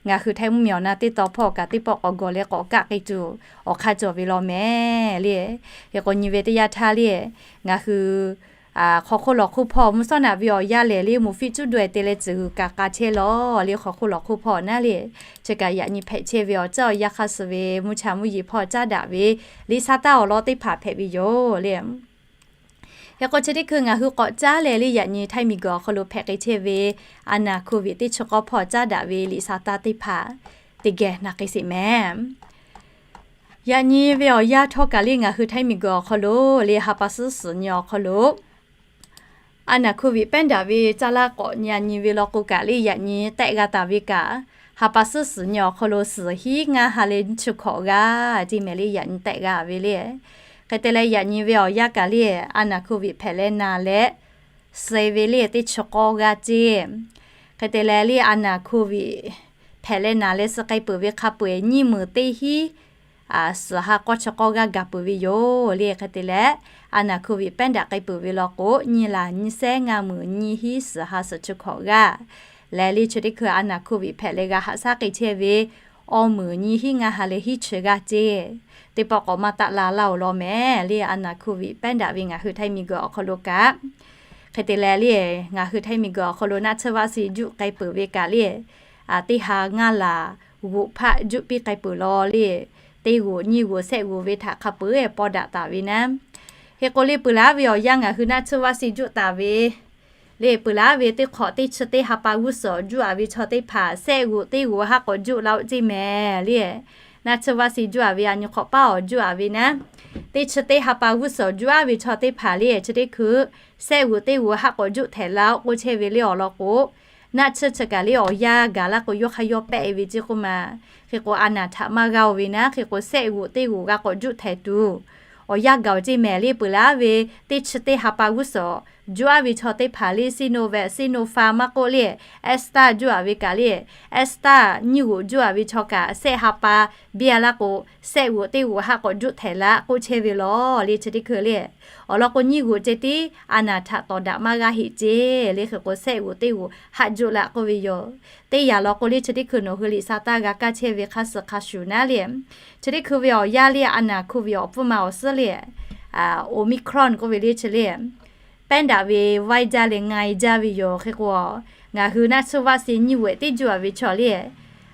ngaˬ hui Htaiˇ mvuhˇmiˬ awˬ na teˇ tawn hpawˇ kaꞈ teˇ pawˆ k'awꞈ gawˬ leh k'awꞈ kaˆ k'ai tuˬ awˬ hk'aˇ cawˬ ve law mehˍ le. Hk'e k'o nyi ve teˇ yanˇ htaˇ le, ngaˬ hui hk'aw hk'oˆ lawˬ hk'oˆ hpawˇ mvuhˇ shawˉ naꞈ ve awˬ yanˇ lehˬ le, moˍ fiˆ cuˉ daweh te leh tcuhˬ g'uiˬ kaꞈ k'a chehˇ law le, hk'aw hk'oˆ lawˬ hk'oˆ hpawˇ naˉ le, chi kaꞈ yaꞈ nyi hpehꞈ chehˇ ve awˬ ceuˬ awˬ yanˇ hk'aˇ suh ve mvuhˇ cha mvuhˇ yeˬ hpawˇ caˉ daꞈ ve liꞈ sha taˇ awˬ lawn teˇ hpaˍ hpehꞈ ve yoˬ le. Hk'e k'o chi teˇ hkui ngaˬ hui k'awꞈ caˉ leh le yaꞈ nyi Htaiˇ miˬguiˬ awˬ hk'aw lo hpehꞈ k'ai chehˇ ve a naˍ hkoˍ viꞈ teˇ chi k'awˇ hpawˇ caˉ daꞈ ve liꞈ sha taˇ teˇ hpaˍ teˇ geh na k'ai sheˍ mehˍ. Yaꞈ nyi ve awˬ yanˇ htawˇ kaꞈ le ngaˬ hui Htaiˇ miˬguiˬ awˬ hk'aw lo le ha pa suhˉ suhˍ nyi awˬ hk'aw lo a naˍ hkoˍ viꞈ pehˉ daꞈ ve caˇ laˇ k'awꞈ nyi a nyi ve law k'o kaꞈ le yaꞈ nyi tehˆ g'a taˍ ve kaꞈ, ha pa suhˉ suhˍ nyi awˬ hk'aw lo suhˍ hiˉ ngaˇ ha leh nyiˇ chi hkawꞈ g'aˇ ceˇ mehˍ le, yaꞈ nyi tehˆ g'a ve le. Hk'e te leh yaꞈ nyi ve awˬ yanˇ kaꞈ le a naˍ hkoˍ viꞈ hpehꞈ leh naˍ leh suh ve le teˇ chi k'awˇ g'aˇ ceˇ. Hk'e te leh le a naˍ hkoˍ viꞈ hpehꞈ leh naˍ leh suh k'ai peuˬ ve hk'a peu-eˬ nyiˇ meunˍ teˇ hiˉ suhˍ ha k'awˇ chi k'awˇ g'aˇ gaˬ peuˬ ve yoˬ le. Hk'e te leh a naˍ hkoˍ viꞈ pehˉ daꞈ k'ai peuˬ ve law k'o nyiˇ laˬ nyiˇ sehˉ ngaˇ meunˍ nyiˇ hiˉ suhˍ ha suhˍ chi hkawꞈ g'aˇ leh le chi teˇ hkui a naˍ hkoˍ viꞈ hpehꞈ leh g'a haꞈ shaˉ k'ai chehˇ ve awˇ meunˍ nyiˇ hiˉ ngaˇ ha leh hiˉ chi g'aˇ ceˇ. Teˇ pawˆ k'awꞈ maˇ taˆ la laˇ oˬ law mehˍ le, a naˍ hkoˍ viꞈ pehˉ daꞈ ve ngaˬ hui Htaiˇ miˬguiˬ awˬ hk'aw lo kaꞈ. Hk'e te leh le ngaˬ hui Htaiˇ miˬguiˬ awˬ hk'aw lo naˆ tsuhˇ vaˆ si juˆ k'ai peuˬ ve kaꞈ le teˇ ha ngaˇ laˬ g'oꞈ hpaˆ juˆ piˇ k'ai peuˬ law le. Teˇ g'oꞈ nyiˇ g'oꞈ sehˆ g'oꞈ ve htaꞈ hk'a peu-eˬ paw daꞈ taˍ ve naˉ. Hk'e k'o le peuˬ laˉ ve awˬ yanˇ ngaˬ hui naˆ tsuhˇ vaˆ si juˆ taˍ ve le, peuˬ laˉ ve teˇ hk'awꞈ teˇ chi teˇ ha pa g'uˇ suhˍ awˬ juˆ a ve chaw teˇ hpaˍ sehˆ g'oꞈ teˇ g'oꞈ haˆ k'awꞈ juˆ la-o ceˇ mehˍ le. Naˆ tsuhˇ vaˆ si juˆ a ve a nyi hk'awꞈ paˉ awˬ juˆ a ve naˉ, teˇ chi teˇ ha pa g'uˇ suhˍ awˬ juˆ a ve chaw teˇ hpaˍ le chi teˇ hkui sehˆ g'oꞈ teˇ g'oꞈ haˆ k'awꞈ juˆ htehꞈ la-o k'oˆ chehˇ ve le awˬ lawn k'o, Naˆ tsuhˇ chi kaꞈ le awˬ yanˇ gaˬ laˇ k'o, yawˇ hk'aˇ yawˇ pehˆ ve ceˇ k'oˆ ma. Hk'e k'o, a naˍ htaꞈ maˇ g'a-oˬ ve naˉ, hk'e k'o, sehˆ g'oꞈ teˇ g'oꞈ g'a k'awꞈ juˆ htehˍ tuˬ, awˬ yanˇ gaˬ-oˬ ceˇ mehˍ le. Peuˬ laˇ ve teˇ chi teˇ ha pa g'uˇ suhˍ juˆ-a ve chaw teˇ hpaˍ le, Sinovac, Sinopharm maˇ k'oˆ le, Astra juˆ-a ve kaꞈ le, Astra nyiˇ g'oꞈ juˆ-a ve chaw kaꞈ, sehˆ ha pa biˇ-a laˇ k'o, sehˆ g'oꞈ teˇ g'oꞈ haˆ k'awꞈ juˆ htehˍ laˇ k'oˆ chehˇ ve lawˬ le, chi teˇ hkui le. Awˬ lawn k'o, nyiˇ g'oꞈ ceh tiˉ a naˍ htaꞈ tawˍ daꞈ maˇ g'a heˆ ceˇ le. Hk'e k'o, sehˆ g'oꞈ teˇ g'oꞈ haˆ juˆ laˇ k'oˆ ve yoˬ. Teˇ yanˇ lawˬ k'o le, chi teˇ hkui nawˬ hui liꞈ sa taˇ g'a kaˇ chehˇ ve hk'a suh hk'a shuˍ naˉ le, chi teˇ hkui ve awˬ yanˇ le, a naˍ hk'oˆ ve awˬ pfuhˇ ma awˬ suhˉ le, Omicron k'oˆ ve le chi le, pehˉ daꞈ ve vaiˇ jaˇ leh nga-e jaˇ ve yoˬ. Hk'e k'o, ngaˬ hui naˆ tsuhˇ vaˆ se nyiˇ g'oꞈ teˇ juˆ-a ve chaw le,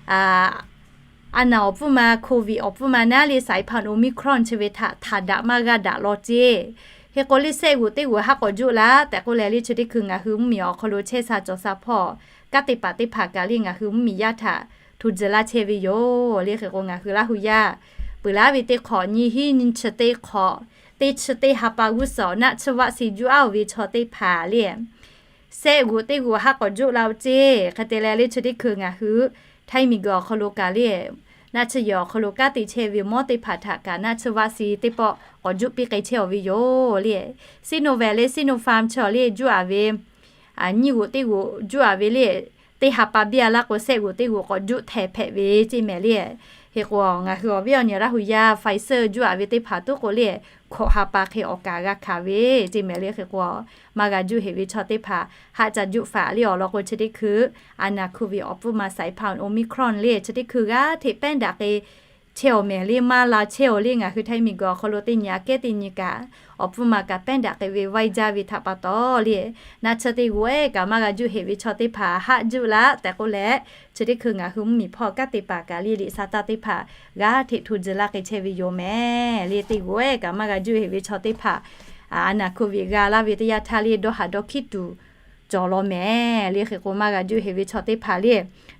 a naˍ awˬ pfuhˇ ma, Covid awˬ pfuhˇ ma naˉ le, สายพันธุ์ Omicron chi ve htaꞈ htaꞈ daꞈ maˇ g'aˇ daꞈ law ceˇ. Hk'e k'o le, sehˆ g'oꞈ teˇ g'oꞈ haˆ k'awꞈ juˆ laˇ tehꞈ k'oˆ leh le, chi teˇ hkui ngaˬ hui mvuhˇmiˬ awˬ hk'aw lo chehˇ sha cawˬ sha hpawˇ kanˉ te paˍ teˇ hpaˍ kaꞈ le, ngaˬ hui mvuhˇmiˬ yaˇ htaꞈ hto tcuh laˇ chehˇ ve yoˬ le. Hk'e k'o, ngaˬ hui Laˇ hu yaˇ peuˬ laˇ ve teˇ hk'awꞈ nyiˇ hinˉ nyiˇ chi teˇ hk'awꞈ, teˇ chi teˇ ha pa g'uˇ suhˍ naˆ tsuhˇ vaˆ se juˆ-a-oˬ ve chaw teˇ hpaˍ le, sehˆ g'oꞈ teˇ g'oꞈ haˆ k'awꞈ juˆ laˇ-oˬ ceˇ. Hk'e te leh le, chi teˇ hkui ngaˬ hui Htaiˇ miˬguiˬ awˬ hk'aw lo kaꞈ le, naˆ tsuhˇ yehˬ awˬ hk'aw lo kanˉ te chehˇ ve mawˇ teˇ hpaˍ htaꞈ kaꞈ naˆ tsuhˇ vaˆ se teˇ pawˆ k'awꞈ juˆ piˇ k'ai chehˇ-oˬ ve yoˬ le. Sinopharm leh Sinopharm chaw le juˆ-a ve, nyiˇ g'oꞈ teˇ g'oꞈ juˆ-a ve le, teˇ ha pa biˇ-a laˇ k'o, sehˆ g'oꞈ teˇ g'oꞈ k'awꞈ juˆ htehˍ hpehꞈ ve ceˇ mehˍ le. Hk'e k'o, ngaˬ hui awˬ viˉ awˬ nyi Laˇ hu yaˇ Pfizer juˆ-a ve teˇ hpaˍ tuˉ k'o le, hkawꞈ ha pa hk'e awˬ kaˍ g'a hkanˍ ve ceˇ mehˍ le. Hk'e k'o, maˇ g'a juˆ heˆ ve chaw teˇ hpaˍ haˆ ca juˆ faˍ le. Awˬ lawn k'o, chi teˇ hkui a naˍ Covid awˬ pfuhˇ ma สายพันธุ์ Omicron le, chi teˇ hkui g'aˇ hteꞈ pehˉ daꞈ k'ai chehˇ-oˬ mehˍ le, maˇ la chehˇ-oˬ le. Ngaˬ hui Htaiˇ miˬguiˬ awˬ hk'aw lo teˇ nyi aꞈ kehˉ teˇ nyi kaꞈ, awˬ pfuhˇ ma kaꞈ pehˉ daꞈ k'ai ve vaiˇ jaˇ ve htaꞈ pa taw le, naˆ tsuhˇ teˇ g'oꞈ ehˉ kaꞈ maˇ g'a juˆ heˆ ve chaw teˇ hpaˍ haˆ juˆ laˇ tehꞈ k'oˆ leh, chi teˇ hkui ngaˬ hui mvuhˇmiˬ hpawˇ kanˉ te paˍ kaꞈ le, liꞈ sa taˇ teˇ hpaˍ g'aˇ hteꞈ hto tcuh laˇ k'ai chehˇ ve yoˬ mehˍ le. Teˇ g'oꞈ ehˉ kaꞈ maˇ g'a juˆ heˆ ve chaw teˇ hpaˍ a naˍ Covid g'a laˇ ve teˇ yanˇ htaˇ le, dawˇ haˍ dawˇ hkiˉ tuˬ cawˬ law mehˍ le. Hk'e k'o, maˇ g'a juˆ heˆ ve chaw teˇ hpaˍ le,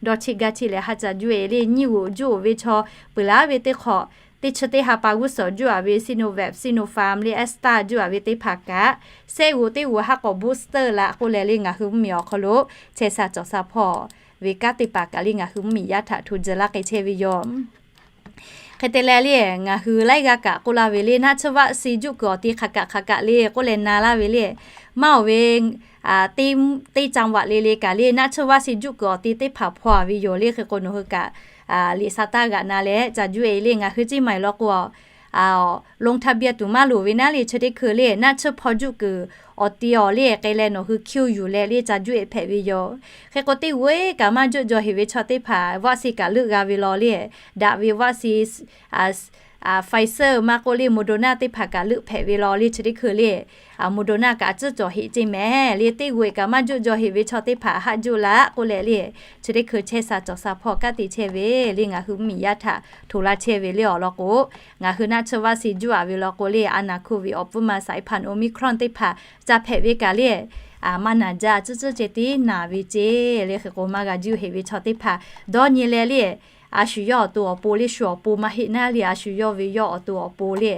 dawˇ cheˆ gaˇ cheˆ leh haˆ ca juˆ-e le. Nyiˇ g'oꞈ juˆ-oˬ ve chaw peuˬ laˇ ve teˇ hk'awꞈ, teˇ chi teˇ ha pa g'uˇ suhˍ juˆ-a ve Sinovac, Sinopharm le, Astra juˆ-a ve teˇ hpaˍ kaꞈ, sehˆ g'oꞈ teˇ g'oꞈ haˆ k'awꞈ booster laˇ k'oˆ leh le, ngaˬ hui mvuhˇmiˬ awˬ hk'aw lo chehˇ sha cawˬ sha hpawˇ ve kanˉ te paˍ kaꞈ le, ngaˬ hui mvuhˇmiˬ yaˇ htaꞈ hto tcuh laˇ k'ai chehˇ ve yoˬ. Hk'e te leh le, ngaˬ hui laiˉ g'aˇ kaꞈ k'oˆ laˇ ve le, naˆ tsuhˇ vaˆ se juˆ kuiˬ awˬ ti hk'aˬ kaꞈ hk'aˬ kaꞈ le k'oˆ leh na laˇ ve le, maˇ-oˬ ve, teˇ จังหวัด le le kaꞈ le, naˆ tsuhˇ vaˆ se juˆ kuiˬ awˬ ti teˇ hpaˍ hpaw-a ve yoˬ le. Hk'e k'o, nawˬ hui kaꞈ liꞈ sa taˇ g'aꞈ na leh ca juˆ-e le. Ngaˬ hui ceˇ maˬ-eˬ law k'o, ลงทะเบียน tuˬ maˇ loˍ ve naˉ le, chi teˇ hkui le naˆ tsuhˇ hpaw juˆ kuiˬ awˬ ti awˬ le k'ai leh nawˬ hui คิว yuˬ leh le ca juˆ-e hpehꞈ ve yoˬ. Hk'e k'o, teˇ g'oꞈ ehˉ kaꞈ maˇ juˆ jaw heˆ ve chaw teˇ hpaˍ vaˆ se kaꞈ leuˆ g'a ve law le, daꞈ ve vaˆ se Pfizer maˇ k'oˆ le Moderna teˇ hpaˍ kaꞈ leuˆ hpehꞈ ve law le, chi teˇ hkui le Moderna kaꞈ a tcuhˉ cawˬ heˆ ceˇ mehˍ le. Teˇ g'oꞈ ehˉ kaꞈ maˇ juˆ jaw heˆ ve chaw teˇ hpaˍ haˆ juˆ laˇ k'oˆ leh le, chi teˇ hkui chehˇ sha cawˬ sha hpawˇ kanˉ te chehˇ ve le, ngaˬ hui mvuhˇmiˬ yaˇ htaꞈ hto laˇ chehˇ ve le. Awˬ lawn k'o, ngaˬ hui naˆ tsuhˇ vaˆ se juˆ-a ve law k'o le, a naˍ Covid awˬ pfuhˇ ma สายพันธุ์ Omicron teˇ hpaˍ ca hpehꞈ ve kaꞈ le, maˇ naˬ jaˇ, tcuhˉ tcuhˉ ceh tiˉ naˬ ve ceˇ le. Hk'e k'o, maˇ g'a juˆ heˆ ve chaw teˇ hpaˍ dawˇ nyi leh le, a shu yawˇ awˬ to awˬ pon le, shu awˬ pon maˇ heˆ naˉ le, a shu yawˇ ve yawˇ awˬ to awˬ pon le,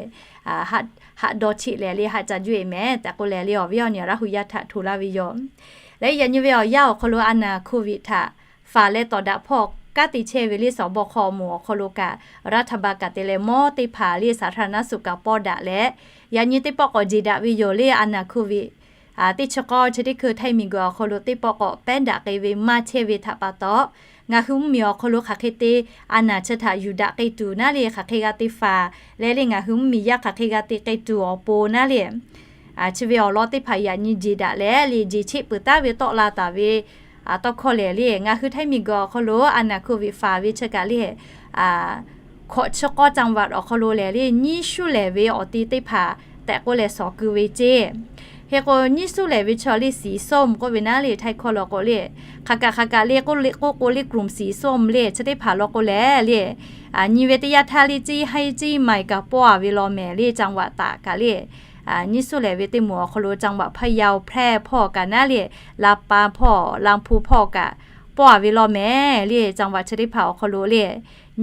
haˆ dawˇ cheˆ leh le haˆ ca juˆ-e mehˍ tehꞈ k'oˆ leh le, awˬ viˉ awˬ nyi Laˇ hu yaˇ htaꞈ hto laˇ ve yoˬ. Leh yaꞈ nyi ve awˬ yanˇ awˬ hk'aw lo a naˍ Covid htaꞈ faˍ leh tawˍ daꞈ hpawˇ kanˉ te chehˇ ve le, สบค awˬ moˍ awˬ hk'aw lo kaꞈ รัฐบาล kaꞈ te leh mawˇ teˇ hpaˍ le สาธารณสุข kaꞈ pawˇ daꞈ leh, yaꞈ nyi teˇ pawˆ k'awꞈ jeˬ daꞈ ve yoˬ le. A naˍ Covid teˇ chi k'awˇ chi teˇ hkui Htaiˇ miˬguiˬ awˬ hk'aw lo teˇ pawˆ k'awꞈ pehˉ daꞈ k'ai ve maˇ chehˇ ve htaꞈ pa taw, ngaˬ hui mvuhˇmiˬ awˬ hk'aw lo hk'aˬ hk'e te a naˍ chi htaꞈ yuˬ daꞈ k'ai tuˬ naˉ le, hk'aˬ hk'e g'a te faˍ leh le, ngaˬ hui mvuhˇmiˬ yaˇ hk'aˬ hk'e g'a te k'ai tuˬ awˬ pon naˉ le, chi ve awˬ lawn teˇ hpaˍ yaꞈ nyi jeˬ daꞈ leh le, jeˬ cheˆ peuˬ taˉ ve tawˆ la taˍ ve tawˇ hkawˇ lehˬ le, ngaˬ hui Htaiˇ miˬguiˬ awˬ hk'aw lo a naˍ Covid faˍ ve chi kaꞈ le, hkawꞈ chi k'awˇ จังหวัด awˬ hk'aw lo lehˬ le, nyiˇ shuˉ lehˬ ve awˬ ti teˇ hpaˍ tehꞈ k'oˆ leh shawˍ keu ve ceˇ. Hk'e k'o, nyiˇ shuˉ lehˬ ve chaw le สีส้ม k'oˆ ve naˉ le, Htaiˇ hkawˇ law k'o le, hk'aˬ kaꞈ hk'aˬ kaꞈ le k'oˆ le k'oˆ k'o le กลุ่มสีส้ม le chi teˇ hpaˍ law k'o lehˬ le, nyi ve teˇ yanˇ htaˇ le, ceˇ haiˇ ceˇ maiˬ kaꞈ pawˇ-a ve law mehˍ le, จังหวัด taꞈ kaꞈ le, nyiˇ shuˉ lehˬ ve teˇ moˍ awˬ hk'aw lo จังหวัด พะเยา แพร่ hpawˇ kaꞈ naˉ le, ลำปาง hpawˇ ลำพูน hpawˇ kaꞈ pawˇ-a ve law mehˍ le, จังหวัด chi teˇ hpaˍ awˬ hk'aw lo le,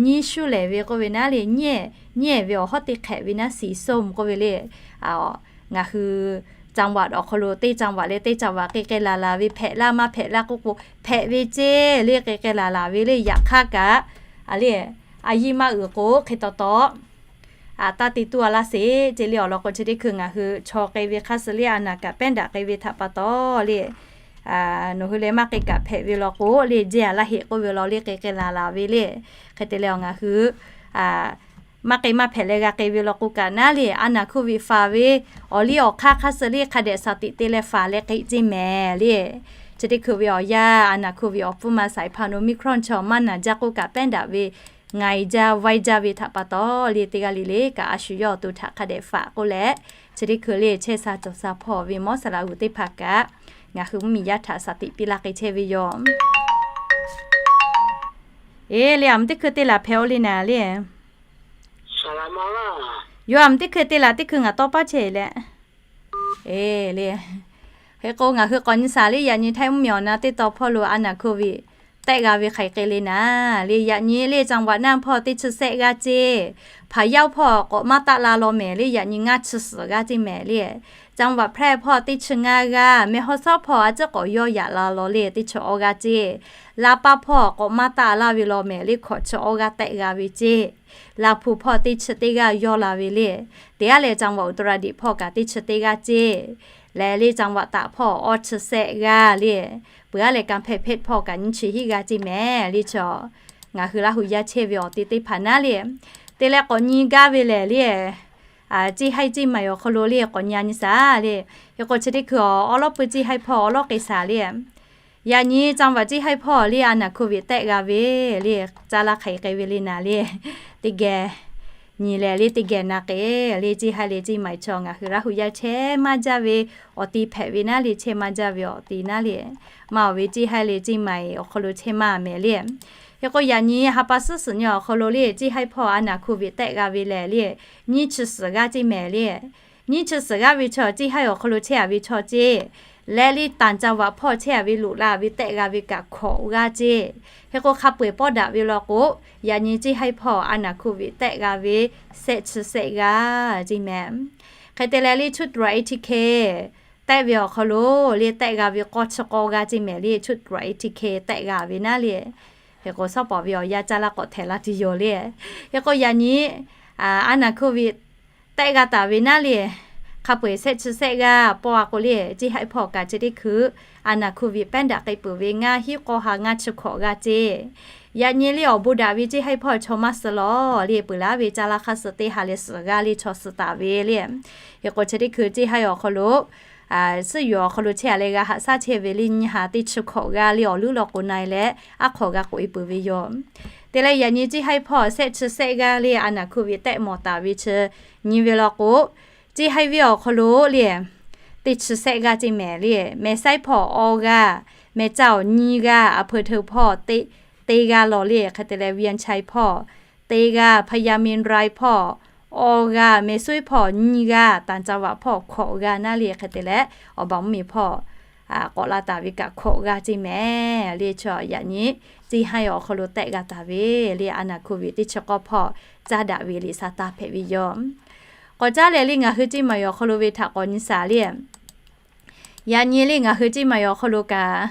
nyiˇ shuˉ lehˬ ve k'oˆ ve naˉ le, nyiˇ, nyiˇ ve awˬ hawˉ teˇ hk'ehꞈ ve naˉ สีส้ม k'oˆ ve le, ngaˬ hui จังหวัด awˬ hk'aw lo teˇ จังหวัด leh teˇ จังหวัด k'ai k'ai laˬ laˬ ve hpehꞈ laˇ maˇ hpehꞈ laˇ k'oˆ k'o, hpehꞈ ve ceˇ le, k'ai k'ai laˬ laˬ ve le. Yaꞈ hk'aˇ kaꞈ, a le, a yiˇ maˇ uiˍ k'o hk'e taw taw, a taˇ te tuˬ a laˇ sheˍ ceˇ le. Awˬ lawn k'o, chi teˇ hkui ngaˬ hui chaw k'ai ve hk'aˇ suh le, a naˬ kaꞈ pehˉ daꞈ k'ai ve htaꞈ pa taw le, nawˬ hui leh maˇ k'ai kaꞈ hpehꞈ ve law k'o le, jehˇ a laˇ heˆ k'oˆ ve law le, k'ai k'ai laˬ laˬ ve le. Hk'e te leh, awˬ ngaˬ hui maˇ k'ai maˇ hpehꞈ leh g'a k'ai ve law k'o kaꞈ naˉ le, a naˬ hk'oˆ ve faˍ ve awˬ liˇ awˬ hk'aˇ hk'aˇ suh le, hk'a dehꞈ shaˍ tiꞈ te leh faˍ leh k'ai ceˇ mehˍ le. Chi teˇ hkui ve awˬ yanˇ, a naˬ hk'oˆ ve awˬ pfuhˇ ma saiˍ hpaˍ nawˬ Omicron chaw maˇ naˬ jaˇ k'oˆ kaꞈ pehˉ daꞈ ve, ngaiˬ jaˇ vaiˇ jaˇ ve htaꞈ pa taw le, teˇ g'aˇ le le kaꞈ a shu yawˇ awˬ to htaꞈ hk'a dehꞈ faˍ k'oˆ leh, chi teˇ hkui le chehˇ sha cawˬ sha hpawˇ ve mawˇ saˍ laꞈ g'uˬ teˇ hpaˍ kaꞈ ngaˬ hui mvuhˇmiˬ yaˇ htaꞈ shaˍ tiꞈ piˇ laˇ k'ai chehˇ ve yoˬ. Eˬ le, aˬ mvuhˇ teˇ hkui te laˬ hpehꞈ-o le naˍ le. Yawˇ aˬ mvuhˇ teˇ hkui te laˬ teˇ hkui ngaˬ tawˇ paˉ chehˇ leh. Eˬ le, hk'e k'o ngaˬ hui k'awꞈ nyi shaˍ le, yaꞈ nyi Htaiˇ mvuhˇmiˬ awˬ na teˇ taw hpawˇ lo a naˬ hk'oˆ ve tehˆ g'a ve hk'aiˬ k'ai le naˍ le. Yaꞈ nyi le จังหวัด naˇ hpawˇ teˇ chi sehˆ g'aˇ ceˇ, Hpaˍ yaˇ hpawˇ k'awꞈ maˇ taˆ la law mehˍ le, yaꞈ nyi ngaˇ chi suhˍ g'aˇ ceˇ mehˍ le. จังหวัด แพร่ hpawˇ teˇ chi ngaˇ g'aˇ, Mehˇ hawˇ sawˉ hpawˇ a ciˉ k'awꞈ yawˇ yaꞈ la law le, teˇ chi awˇ g'aˇ ceˇ. Laˇ paˆ hpawˇ k'awꞈ maˇ taˆ laˇ ve law mehˍ le, hkawꞈ chi awˇ g'aˇ tehˆ g'a ve ceˇ. Laˇ hpu hpawˇ teˇ chi teˇ g'aˇ yawˇ la ve le. Teˇ g'aˇ lehˬ จังหวัด อุตรดิตถ์ hpawˇ kaꞈ teˇ chi teˇ g'aˇ ceˇ. Lehˬ le จังหวัด ตาก hpawˇ awˇ chi sehˆ g'aˇ le. Peuˬ aˉ lehˬ กำแพงเพชร hpawˇ kaꞈ nyiˇ chi hiˆ g'aˇ ceˇ mehˍ le. Chaw ngaˬ hui Laˇ hu yaˇ chehˇ ve awˬ te teˇ hpaˍ naˉ le, te leh k'awꞈ nyi gaˇ ve lehˬ le, ceˇ haiˇ ceˇ maiˍ awˬ hk'aw lo le k'awꞈ nyi a nyi shaˍ le. Hk'e k'o chi teˇ hkui awˬ awˉ lawˉ pui ceˇ haiˇ hpawˇ awˬ lawˉ k'ai shaˍ le. Yaꞈ nyi จังหวัด ceˇ haiˇ hpawˇ le a naˬ hk'oˆ ve tehˆ g'a ve le, caˇ laˇ hk'aiˬ k'ai ve le naˍ le. Teˇ geh nyi leh le, teˇ geh na k'ai le, ceˇ haiˇ leh ceˇ maiˍ chaw ngaˬ hui Laˇ hu yaˇ chehˇ maˇ jaˇ ve awˬ ti hpehꞈ ve naˉ le, chehˇ maˇ jaˇ ve awˬ ti naˉ le. Maˇ awˬ ve ceˇ haiˇ leh ceˇ maiˍ awˬ hk'aw lo chehˇ maˇ mehˍ le. Hk'e k'o yaꞈ nyi ha pa suhˉ suhˍ nyi awˬ hk'aw lo le ceˇ haiˇ hpawˇ a naˬ hk'oˆ ve tehˆ g'a ve lehˬ le, nyiˇ chi suhˍ g'aˇ ceˇ mehˍ le. Nyiˇ chi suhˍ g'aˇ ve chaw ceˇ haiˇ awˬ hk'aw lo chehˇ a ve chaw ceˇ, leh le ต่างจังหวัด hpawˇ chehˇ a ve loꞈ la ve tehˆ g'a ve kaꞈ hkawꞈ g'aˇ ceˇ. Hk'e k'o hk'a peu-eˬ pawˆ daꞈ ve law k'o, yaꞈ nyi ceˇ haiˇ hpawˇ a naˬ hk'oˆ ve tehˆ g'a ve sehˆ chi sehˆ g'aˇ ceˇ mehˍ. Hk'e te leh le ชุดตรวจ เอทีเค tehˆ ve awˬ hk'aw lo le tehˆ g'a ve k'awˇ chi k'awˇ g'aˇ ceˇ mehˍ le, ชุดตรวจ เอทีเค tehˆ g'a ve naˉ le. Hk'e k'o shawˉ pawˍ ve awˬ yanˇ caˇ laˇ k'awꞈ htehꞈ laˇ tuˬ yoˬ le. Hk'e k'o yaꞈ nyi a naˬ hk'oˆ ve tehˆ g'a taˍ ve naˉ le, hk'a peu-eˬ sehˆ chi sehˆ g'aˇ pawˆ a k'o le, ceˇ haiˇ hpawˇ kaꞈ chi teˇ hkui a naˬ hk'oˆ ve pehˉ daꞈ k'ai peuˬ ve ngaˇ hiˆ k'awˇ ha ngaˇ chi hkawꞈ g'aˇ ceˇ. Yaꞈ nyi le awˬ bon daꞈ ve ceˇ haiˇ hpawˇ chaw maˇ suh law le, peuˬ laˇ ve caˇ laˇ hk'aˇ suh teˇ ha leh suhˍ g'aˇ le chaw suh taˍ ve le. Hk'e k'o chi teˇ hkui ceˇ haiˇ awˬ hk'aw lo suhˉ yuˬ awˬ hk'aw lo chehˇ a leh g'a haꞈ shaˉ chehˇ ve le nyi ha teˇ chi hkawꞈ g'aˇ le awˬ leuˉ law k'o na e leh aˉ hk'awꞈ g'a k'oꞈ e peuˬ ve yoˬ. Te leh yaꞈ nyi ceˇ haiˇ hpawˇ sehˆ chi sehˆ g'aˇ le a naˬ hk'oˆ ve tehˆ mawˬ taˍ ve chi nyi ve law k'o, ceˇ haiˇ venˇ awˬ hk'aw lo le teˇ chi sehˆ g'aˇ ceˇ mehˍ le. Mehˍ saiˉ hpawˇ awˇ g'aˇ, mehˍ caˇ awˬ nyiˇ g'aˇ, a peu hteu hpawˇ teˇ g'aˇ law le. Hk'e te leh เวียงชัย hpawˇ teˇ g'aˇ, พญาเมรุ hpawˇ awˇ g'aˇ, แม่สอด hpawˇ nyiˇ g'aˇ, ต่างจังหวัด hpawˇ hkawꞈ g'aˇ naˉ le. Hk'e te leh awˬ baˬ mvuhˇmiˬ hpawˇ k'awꞈ la taˍ ve kaꞈ hkawꞈ g'aˇ ceˇ mehˍ le. Chaw yaꞈ nyi ceˇ haiˇ awˬ hk'aw lo tehˆ g'a taˍ ve le a naˬ hk'oˆ ve teˇ chi k'awˇ hpawˇ caˇ daꞈ ve liꞈ sha taˇ hpehꞈ ve yoˬ. K'awꞈ caˉ leh le ngaˬ hui ceˇ maiˍ awˬ hk'aw lo ve htaꞈ k'awꞈ nyi shaˍ le. Yaꞈ nyi le ngaˬ hui ceˇ maiˍ awˬ hk'aw lo kaꞈ,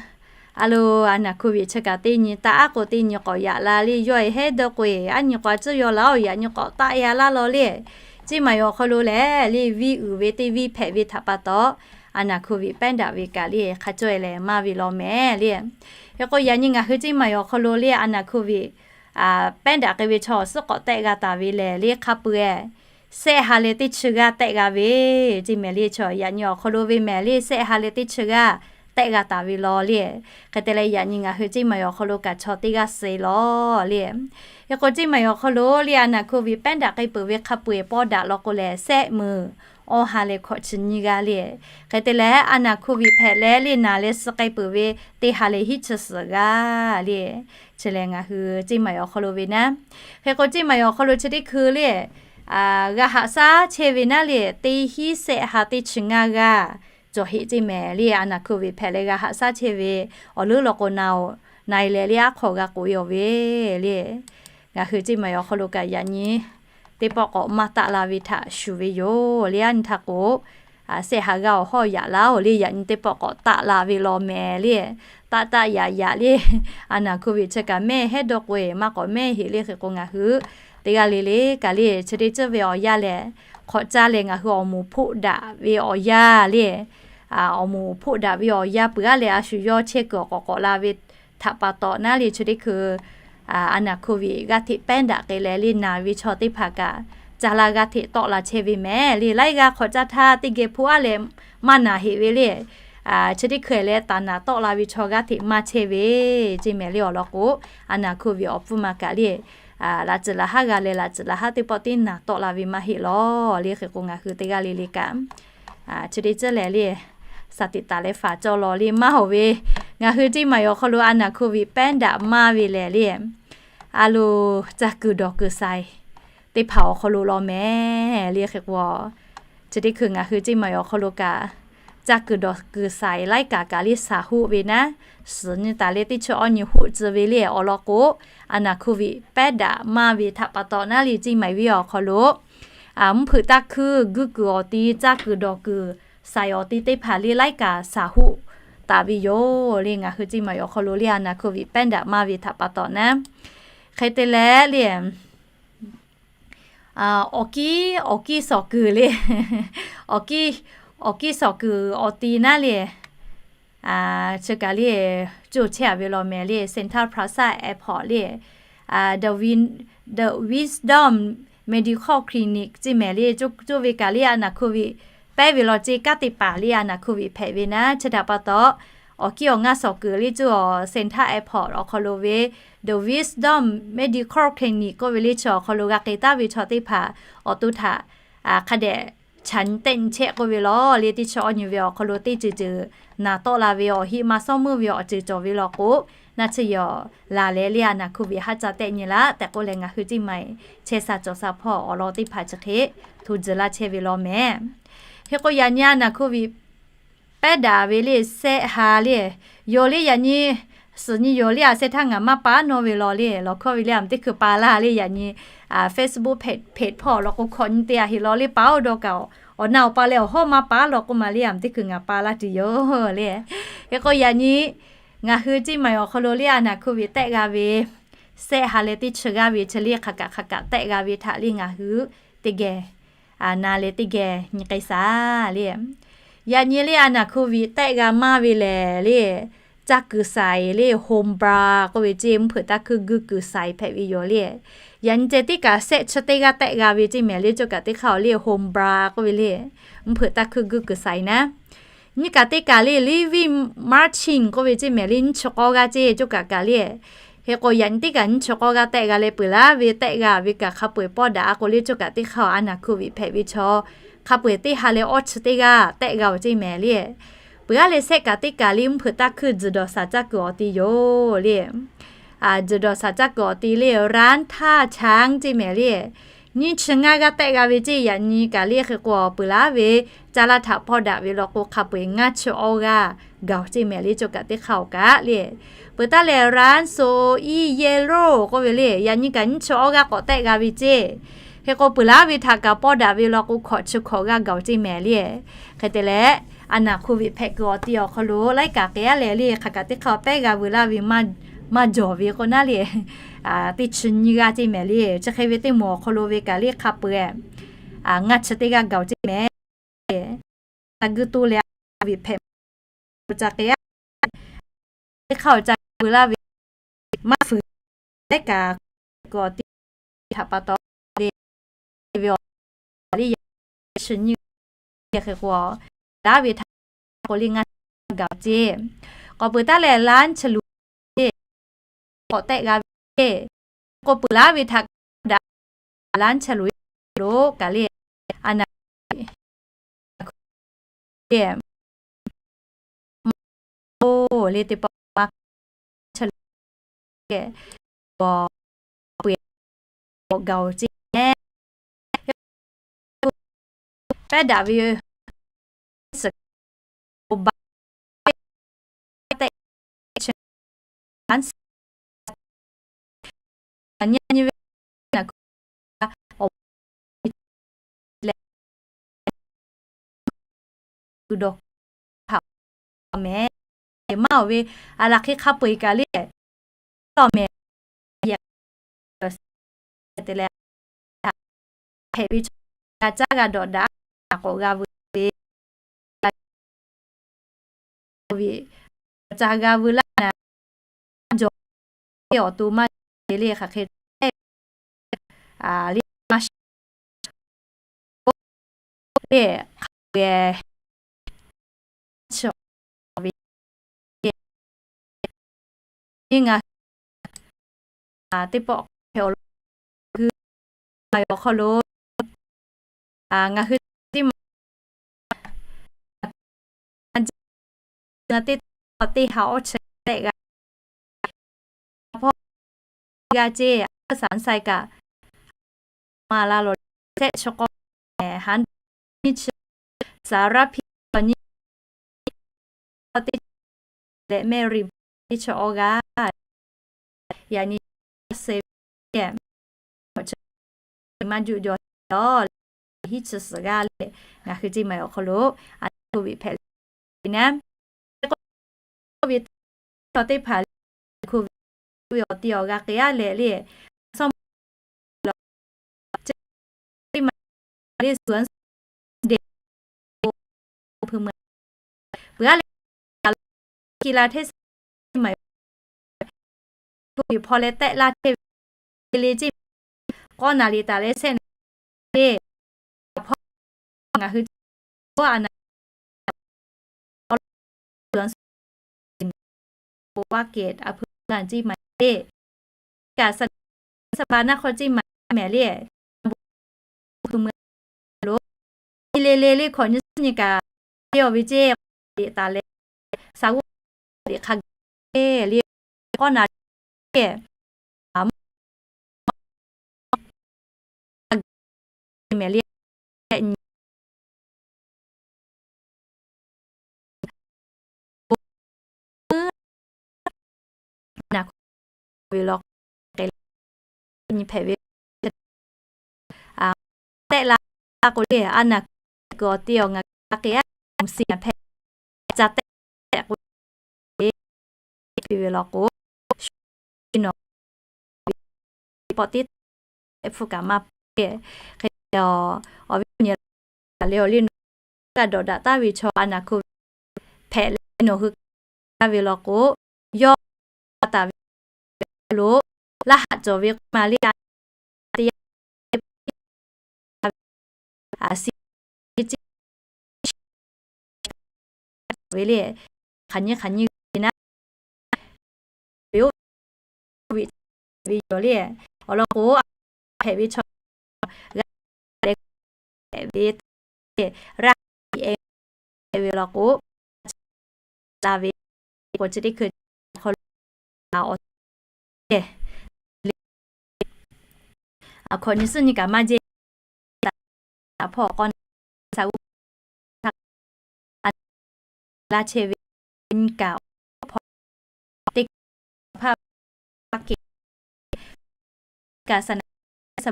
a lo, a naˬ hk'oˆ ve chi kaꞈ teˇ nyi taˇ aˉ k'o teˇ nyi k'awꞈ yaꞈ la le, yawˇ e hehˉ dawˇ k'o e, aˉ nyi k'awꞈ a tcuhˉ yaw laˬ-oˬ, yaꞈ nyi k'awꞈ taˆ e a laˇ law le. Ceˇ maiˍ awˬ hk'aw lo lehˬ le viˇ uiˍ ve teˇ viˇ hpehꞈ ve htaꞈ pa taw, a naˬ hk'oˆ ve pehˉ daꞈ ve kaꞈ le hk'a cawˇ e lehˬ maˇ ve law mehˍ le. Hk'e k'o yaꞈ nyi ngaˬ hui ceˇ maiˍ awˬ hk'aw lo le a naˬ hk'oˆ ve pehˉ daꞈ k'ai ve chaw awˬ suhˉ k'awꞈ tehˆ g'a taˍ ve lehˬ le hk'a peu-eˬ sehˆ ha leh teˇ chi g'aˇ tehˆ g'a ve ceˇ mehˍ le. Chaw yaꞈ nyi awˬ hk'aw lo ve mehˍ le sehˆ ha leh teˇ chi g'aˇ tehˆ g'a taˍ ve law le. Hk'e te leh yaꞈ nyi ngaˬ hui ceˇ maiˍ awˬ hk'aw lo kaꞈ chaw teˇ g'aˇ suh law le. Hk'e k'o ceˇ maiˍ awˬ hk'aw lo le a naˬ hk'oˆ ve pehˉ daꞈ k'ai peuˬ ve hk'a peu-eˬ pawˆ daꞈ law k'o lehˬ sehˆ meunˍ awˇ ha leh hkawꞈ chi nyiˇ g'aˇ le. Hk'e te leh a naˬ hk'oˆ ve hpehꞈ leh le naˬ leh suh k'ai peuˬ ve teˇ ha leh hiˉ chi suhˍ g'aˇ le. Chi lehˬ ngaˬ hui ceˇ maiˍ awˬ hk'aw lo ve naˉ. Hk'e k'o ceˇ maiˍ awˬ hk'aw lo chi teˇ hkui le g'a haꞈ shaˉ chehˇ ve naˉ le teˇ hiˉ sehˆ ha teˇ chi ngaˇ g'aˇ cawˬ heˆ ceˇ mehˍ le. A naˬ hk'oˆ ve hpehꞈ leh g'a haꞈ shaˉ chehˇ ve awˬ leuˉ law k'o na-oˬ, na e leh le aˉ hk'awꞈ g'a k'oꞈ e awˬ ve le. Ngaˬ hui ceˇ maiˍ awˬ hk'aw lo kaꞈ yaꞈ nyi teˇ pawˆ k'awꞈ maˇ taˆ la ve htaꞈ shuˍ ve yoˬ le. A nyi htaˇ k'o shehˆ ha g'aˇ awˬ hawˉ yaꞈ laˇ-oˬ le. Yaꞈ nyi teˇ pawˆ k'awꞈ taˆ la ve law mehˍ le. Taˆ taˆ yaꞈ yaꞈ le, a naˬ hkoˇ ve chi kaꞈ mehˇ hehˉ dawˇ k'o-e maˇ k'awꞈ mehˇ heˆ le. Hk'e k'o ngaˬ hui teˇ g'aˇ le le kaꞈ le chi teˇ ceuˬ ve awˬ yanˇ lehˬ, hk'awꞈ caˇ leh ngaˬ hui awˬ moˍ hpoˆ daꞈ ve awˬ yanˇ le, awˬ moˍ hpoˆ daꞈ ve awˬ yanˇ peuˬ g'aˇ leh a shu yawˇ chehˇ kuiˬ awˬ k'awꞈ k'awꞈ la ve htaꞈ pa taw naˉ le chi teˇ hkui a naˬ hkoˇ ve g'aˇ hteꞈ pehˉ daꞈ k'ai leh le naˬ ve chaw teˇ hpaˍ kaꞈ caˇ laˇ g'aˇ hteꞈ tawˆ la chehˇ ve mehˍ le. Laiˉ g'aˇ hk'awꞈ caˇ htaˇ teˇ geh hpoˆ aˉ leh maˇ naˬ heˆ ve le. Chi teˇ hkui leh taˍ naˍ tawˆ la ve chaw g'aˇ hteꞈ maˇ chehˇ ve ceˇ mehˍ le. Awˬ lawn k'o, a naˬ hkoˇ ve awˬ pfuhˇ ma kaꞈ le laꞈ tcuhˍ laꞈ haˉ g'a leh laꞈ tcuhˍ laꞈ haˉ teˇ pawˆ teˇ naˬ tawˆ la ve maˇ heˆ law le. Hk'e k'o ngaˬ hui teˇ g'aˇ le le kaꞈ chi teˇ ceuˬ lehˬ le, saˍ tiꞈ taˍ leh faˍ cawˇ law le maˇ hawˍ ve, ngaˬ hui ceˇ maˬ awˬ hk'aw lo a naˬ hkoˇ ve pehˉ daꞈ maˇ ve lehˬ le, a lo caˇ kuiˬ dawˬ kuiˬ saiˍ teˇ hpaˍ awˬ hk'aw lo law mehˍ le. Hk'e k'o, chi teˇ hkui ngaˬ hui ceˇ maˬ awˬ hk'aw lo kaꞈ caˇ kuiˬ dawˬ kuiˬ saiˍ laiˉ kaꞈ kaꞈ le saˍ hoˆ ve naˉ, suhˍ nyi taˍ leh teˇ chi awˇ nyi hoˆ tcuh ve le. Awˬ lawn k'o, a naˬ hkoˇ ve pehˉ daꞈ maˇ ve htaꞈ pa taw naˉ le ceˇ maˬ ve awˬ hk'aw lo mvuhˇ hpeuꞈ taˇ hkuiˇ guˇ kuiˬ awˬ ti, caˇ kuiˬ dawˬ kuiˬ saiˍ awˬ ti teˇ hpaˍ le laiˉ kaꞈ saˍ hoˆ taˍ ve yoˬ le. Ngaˬ hui ceˇ maˬ awˬ hk'aw lo le a naˬ hkoˇ ve pehˉ daꞈ maˇ ve htaꞈ pa taw naˉ, hk'e te leh le awˬ kiˉ awˬ kiˉ sawˍ kuiˬ le, awˬ kiˉ awˬ kiˉ sawˍ kuiˬ awˬ ti naˉ le, chi kaꞈ le coˇ chehˇ a ve law mehˍ le, Central Plaza Airport le, The Win, The Wisdom Medical Clinic ceˇ mehˍ le. Coˇ ve kaꞈ le a naˬ hkoˇ ve pehˉ ve law ceˇ, kanˉ te paˍ le a naˬ hkoˇ ve hpehꞈ ve naˉ. Chi htaꞈ pa taw, awˬ kiˉ awˬ ngaˇ sawˍ kuiˬ le coˇ a Central Airport awˬ hk'aw lo ve The Wisdom Medical Clinic k'oˆ ve le chi awˬ hk'aw lo g'a k'ai taˍ ve chaw teˇ hpaˍ awˬ to htaꞈ hk'a dehꞈ chaꞈ nyi tehˆ nyi chehˇ k'oˆ ve law le. Teˇ chi awˇ nyi ve awˬ hk'aw lo teˇ ceuˬ ceuˬ naˍ tawˆ la ve awˬ heˆ maˇ sawˉ meuˇ ve awˬ ceuˬ cawˬ ve law k'o, naˆ tsuhˇ yawˬ laˬ leh le a naˬ hkoˇ ve haˉ caˇ tehˆ nyi laˇ tehꞈ k'oˆ leh ngaˬ hui ceˇ maˬ chehˇ sha cawˬ sha hpawˇ awˬ lawn teˇ hpaˍ chi hk'e hto tzuhˬ laˇ chehˇ ve law mehˍ. Hk'e k'o yaꞈ nyi a naˬ hkoˇ ve pehˉ daꞈ ve le sehˆ ha le, yawˬ le yaꞈ nyi suhˍ nyi yawˬ le a sehˆ htaˇ ngaˬ maˇ pa nawˇ ve law le. Lawˬ hkawˇ ve le a mvuhˇ teˇ hkui pa laˇ le yaꞈ nyi Facebook page hpawˇ law k'o hkawꞈ nyi te a heˆ law le pa oˇ dawˇ kaꞈ, awˬ na awˬ pa leh awˬ hawˉ maˇ pa law k'oˆ ma le a mvuhˇ teˇ hkui ngaˬ pa laˇ tuˬ yoˬ le. Hk'e k'o yaꞈ nyi ngaˬ hui ceˇ maˬ awˬ hk'aw lo le a naˬ hkoˇ ve tehˆ g'a ve sehˆ ha leh teˇ chi g'aˇ ve chi le hk'aˬ kaꞈ hk'aˬ kaꞈ tehˆ g'a ve htaꞈ le ngaˬ hui teˇ geh na leh teˇ geh nyi k'ai shaˍ le. Yaꞈ nyi le a naˬ hkoˇ ve tehˆ g'a maˇ ve lehˬ le, caˇ kuiˬ saiˍ le home bar k'oˆ ve ceˇ, mvuhˇ hpeuꞈ taˇ hkuiˇ guˇ kuiˬ saiˍ hpehꞈ ve yoˬ le. Yaꞈ nyi ceh tiˉ kaꞈ sehˆ chi teˇ g'aˇ tehˆ g'a ve ceˇ mehˍ le. Coˇ kaꞈ teˇ hk'aˇ le home bar k'oˆ ve le, mvuhˇ hpeuꞈ taˇ hkuiˇ guˇ kuiˬ saiˍ naˉ. Nyiˇ kaꞈ teˇ kaꞈ le Living Margin k'oˆ ve ceˇ mehˍ le nyiˇ chi k'awˇ g'aˇ ceˇ coˇ kaꞈ kaꞈ le. Hk'e k'o yaꞈ nyi teˇ kaꞈ nyiˇ chi k'awˇ g'aˇ tehˆ g'a leh peuˬ laˇ ve tehˆ g'a ve kaꞈ hk'a peu-eˬ pawˇ daꞈ a k'o le. Coˇ kaꞈ teˇ hk'aˇ a naˬ hkoˇ ve hpehꞈ ve chaw hk'a peu-eˬ teˇ ha leh awˇ chi teˇ g'aˇ tehˆ g'a-oˬ ceˇ mehˍ le. Peuˬ g'aˇ leh sehˆ kaꞈ teˇ kaꞈ le mvuhˇ hpeuꞈ taˇ hkuiˇ tzuhˬ dawˬ shaˍ caˇ kuiˬ awˬ ti yoˬ le. Tzuhˬ dawˬ shaˍ caˇ kuiˬ awˬ ti le ร้านท่าช้าง ceˇ mehˍ le. Nyiˇ chi ngaˇ g'aˇ tehˆ g'a ve ceˇ yaꞈ nyi kaꞈ le hk'e k'o peuˬ laˇ ve caˇ laˇ htaꞈ pawˇ daꞈ ve law k'o hk'a peu-eˬ ngaˇ chi awˇ g'aˇ gaˬ-oˬ ceˇ mehˍ le. Coˇ kaꞈ teˇ hk'aˇ-oˬ kaꞈ le. Peuˬ taˇ leh ร้านโซอี้เยลโล่ k'oˆ ve le yaꞈ nyi kaꞈ nyiˇ chi awˇ g'aˇ k'awꞈ tehˆ g'a ve ceˇ. Hk'e k'o peuˬ laˇ ve htaꞈ kaꞈ pawˇ daꞈ ve law k'o hkawꞈ chi hkawꞈ g'aˇ gaˬ-oˬ ceˇ mehˍ le. Hk'e te leh a naˬ hkoˇ ve hpehꞈ kuiˬ awˬ ti awˬ hk'aw lo laiˉ kaꞈ k'ai a leh le hk'aˬ kaꞈ teˇ hk'aˇ pehˉ g'a veu laˇ ve maˇ jawˬ ve k'o naˉ le, teˇ chi nyiˇ g'aˇ ceˇ mehˍ le. Chi hk'e ve teˇ moˍ awˬ hk'aw lo ve kaꞈ le hk'a peu-eˬ ngaˇ chi teˇ g'aˇ gaˬ-oˬ ceˇ mehˍ. Taˇ guˇ to leh a ve hpehꞈ ca k'ai a, teˇ hk'aˇ awˬ ca veu laˇ ve maˇ fuiˍ laiˉ kaꞈ k'awꞈ te htaꞈ pa taw le ve awˬ le yaꞈ chi nyiˇ hk'e k'o laˇ ve htaꞈ k'o le ngaˇ gaˬ ceˇ. K'awꞈ peuˬ taˇ leh ล้านฉลุย k'awꞈ tehˆ g'a ve ceˇ. K'awꞈ peuˬ laˇ ve htaꞈ daꞈ ล้านฉลุย lo kaꞈ le a naˬ le teˇ pawˆ ma cha le peuˬ gaˬ-oˬ ceˇ mehˍ. Pehˉ daꞈ ve suhˍ ba tehꞈ chi a nyi ve naˬ hk'aˇ awˬ leh dawˬ hpaˍ mehˍ. Maˇ awˬ ve, a laˬ hk'e hk'a peu-eˬ kaꞈ le, tawˇ mehˍ, yehˬ hpehꞈ ve chaw g'a caˉ g'a dawꞈ daꞈ, k'awꞈ g'a veu ve, ve, ca g'a veu laˇ na, jawˬ ve awˬ to maˇ ve le hk'aˬ hk'e le, maˇ shiˍ ve, hk'a ve, chi ve, ngaˬ hui teˇ pawˆ hpehꞈ awˬ lawn hui maˍ awˬ hk'aw lo, ngaˬ hui teˇ ma, ngaˬ teˇ teˇ ha awˇ chi tehꞈ g'a, hpawˇ g'a ceˇ, a shaˍ sai kaꞈ maˍ la lawˬ leh, shehˆ chi k'awˇ, ha nyiˇ chi, saˍ raˇ hpiˇ nyiˇ, teˇ leh mehˆ riˍ teˇ chi awˇ g'aˇ, yaꞈ nyi se ve, maˇ juˆ jaw lawˬ leh, hiˉ chi suhˍ g'aˇ leh, ngaˬ hui ceˇ maˍ awˬ hk'aw lo a COVID hpehꞈ le naˉ, ve teˇ hpaˍ le, COVID ve awˬ ti awˬ g'a k'ai-a leh le, a sawˉ ma lawˬ, ceˇ maˍ le suhˍ de pui meuˇ peuˬ-a leh, ki la hteˇ sa maˍ, COVID hpaw leh tehˆ laˇ chehˇ ve le ceˇ, k'awˇ naˍ liꞈ taˍ leh shehˆ naˍ le, hpaw ngaˬ hui a naˍ awˬ lawn, po va ke a hpu la ceˇ maˍ le, kaꞈ sa, sa pa naˆ hk'aw ceˇ maˍ mehˍ le, a bon hpu meuˇ lo, le le le hkawꞈ nyi suhˉ nyi kaꞈ le awˬ ve ceˇ, liꞈ taˍ leh, sa g'uˇ liꞈ hk'a gaˬ le, k'awˇ naˍ le, a mvuhˇ mehˍ le, nyi naˬ hk'oˆ ve law k'ai nyi hpehꞈ ve, tehˆ la k'o le, a naˬ kuiˬ awˬ te awˬ ngaˬ k'ai-a, mvuhˇ si hpehꞈ, ca tehˆ k'o le, piˇ ve law k'o, shu ve nawˬ ve pawˆ tiˉ hpfuhˇ kaꞈ maˇ piˇ. Hk'e te, awˬ viˉ awˬ nyi, le awˬ le nawˬ g'a dawꞈ daꞈ taˍ ve chaw a naˬ hk'oˆ ve hpehꞈ leh nawˬ hui kaꞈ ve law k'o, yawˇ a taˍ ve lo laˇ haꞈ cawˬ ve k'o maˬ le, a teˇ yanˇ, a si, ve le, hk'aˬ nyi hk'aˬ nyi ve naˉ, ve oˇ ve ve yoˬ le. Awˬ lawn k'o, hpehꞈ ve chaw g'a leh hpehꞈ ve, raˇ e ve law k'o, la ve k'o, chi teˇ hkui hk'aw lo a awˬ le, a hkawꞈ nyi suhˉ nyi kaꞈ maˇ jehˇ, hpawˇ k'awˇ na sa g'uˇ htaꞈ a la chehˇ ve nyi kaꞈ, hpawˇ teˇ hpaˍ hpaˇ ke kaꞈ sa na sa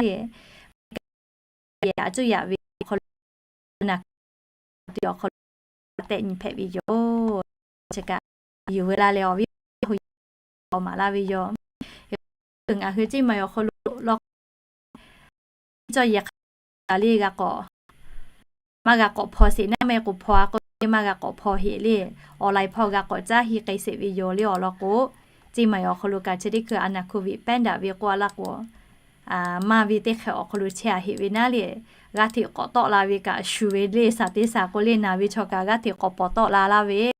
le, a cuˇ yaꞈ ve awˬ hk'aw lo, a naˬ tuˬ awˬ hk'aw lo tehˆ nyi hpehꞈ ve yoˬ. Chi kaꞈ yuˬ ve la leh awˬ viˉ awˬ nyi awˬ maˍ laˇ ve yoˬ. Ngaˬ hui ceˇ maˍ awˬ hk'aw lo law k'o, cawˇ yehˬ hk'aˬ le g'a k'awꞈ, maˇ g'a k'awꞈ hpaw sheˍ naˉ, maˇ heˆ k'o hpaw a k'o le maˇ g'a k'awꞈ hpaw heˍ le, online hpawˇ g'a k'awꞈ caˉ hiˆ k'ai sheˍ ve yoˬ le. Awˬ lawn k'o, ceˇ maˍ awˬ hk'aw lo kaꞈ chi teˇ hkui a naˬ hk'oˆ ve pehˉ daꞈ ve k'oˆ a laˇ k'o, maˇ ve teˇ hk'e awˬ hk'aw lo chehˇ a heˍ ve naˉ le, g'aˇ hteꞈ k'awꞈ tawˆ la ve kaꞈ shuˍ ve le, shaˍ te shaˍ k'o le naˬ ve chaw kaꞈ g'aˇ hteꞈ k'awꞈ pawˍ tawˆ la laˇ ve,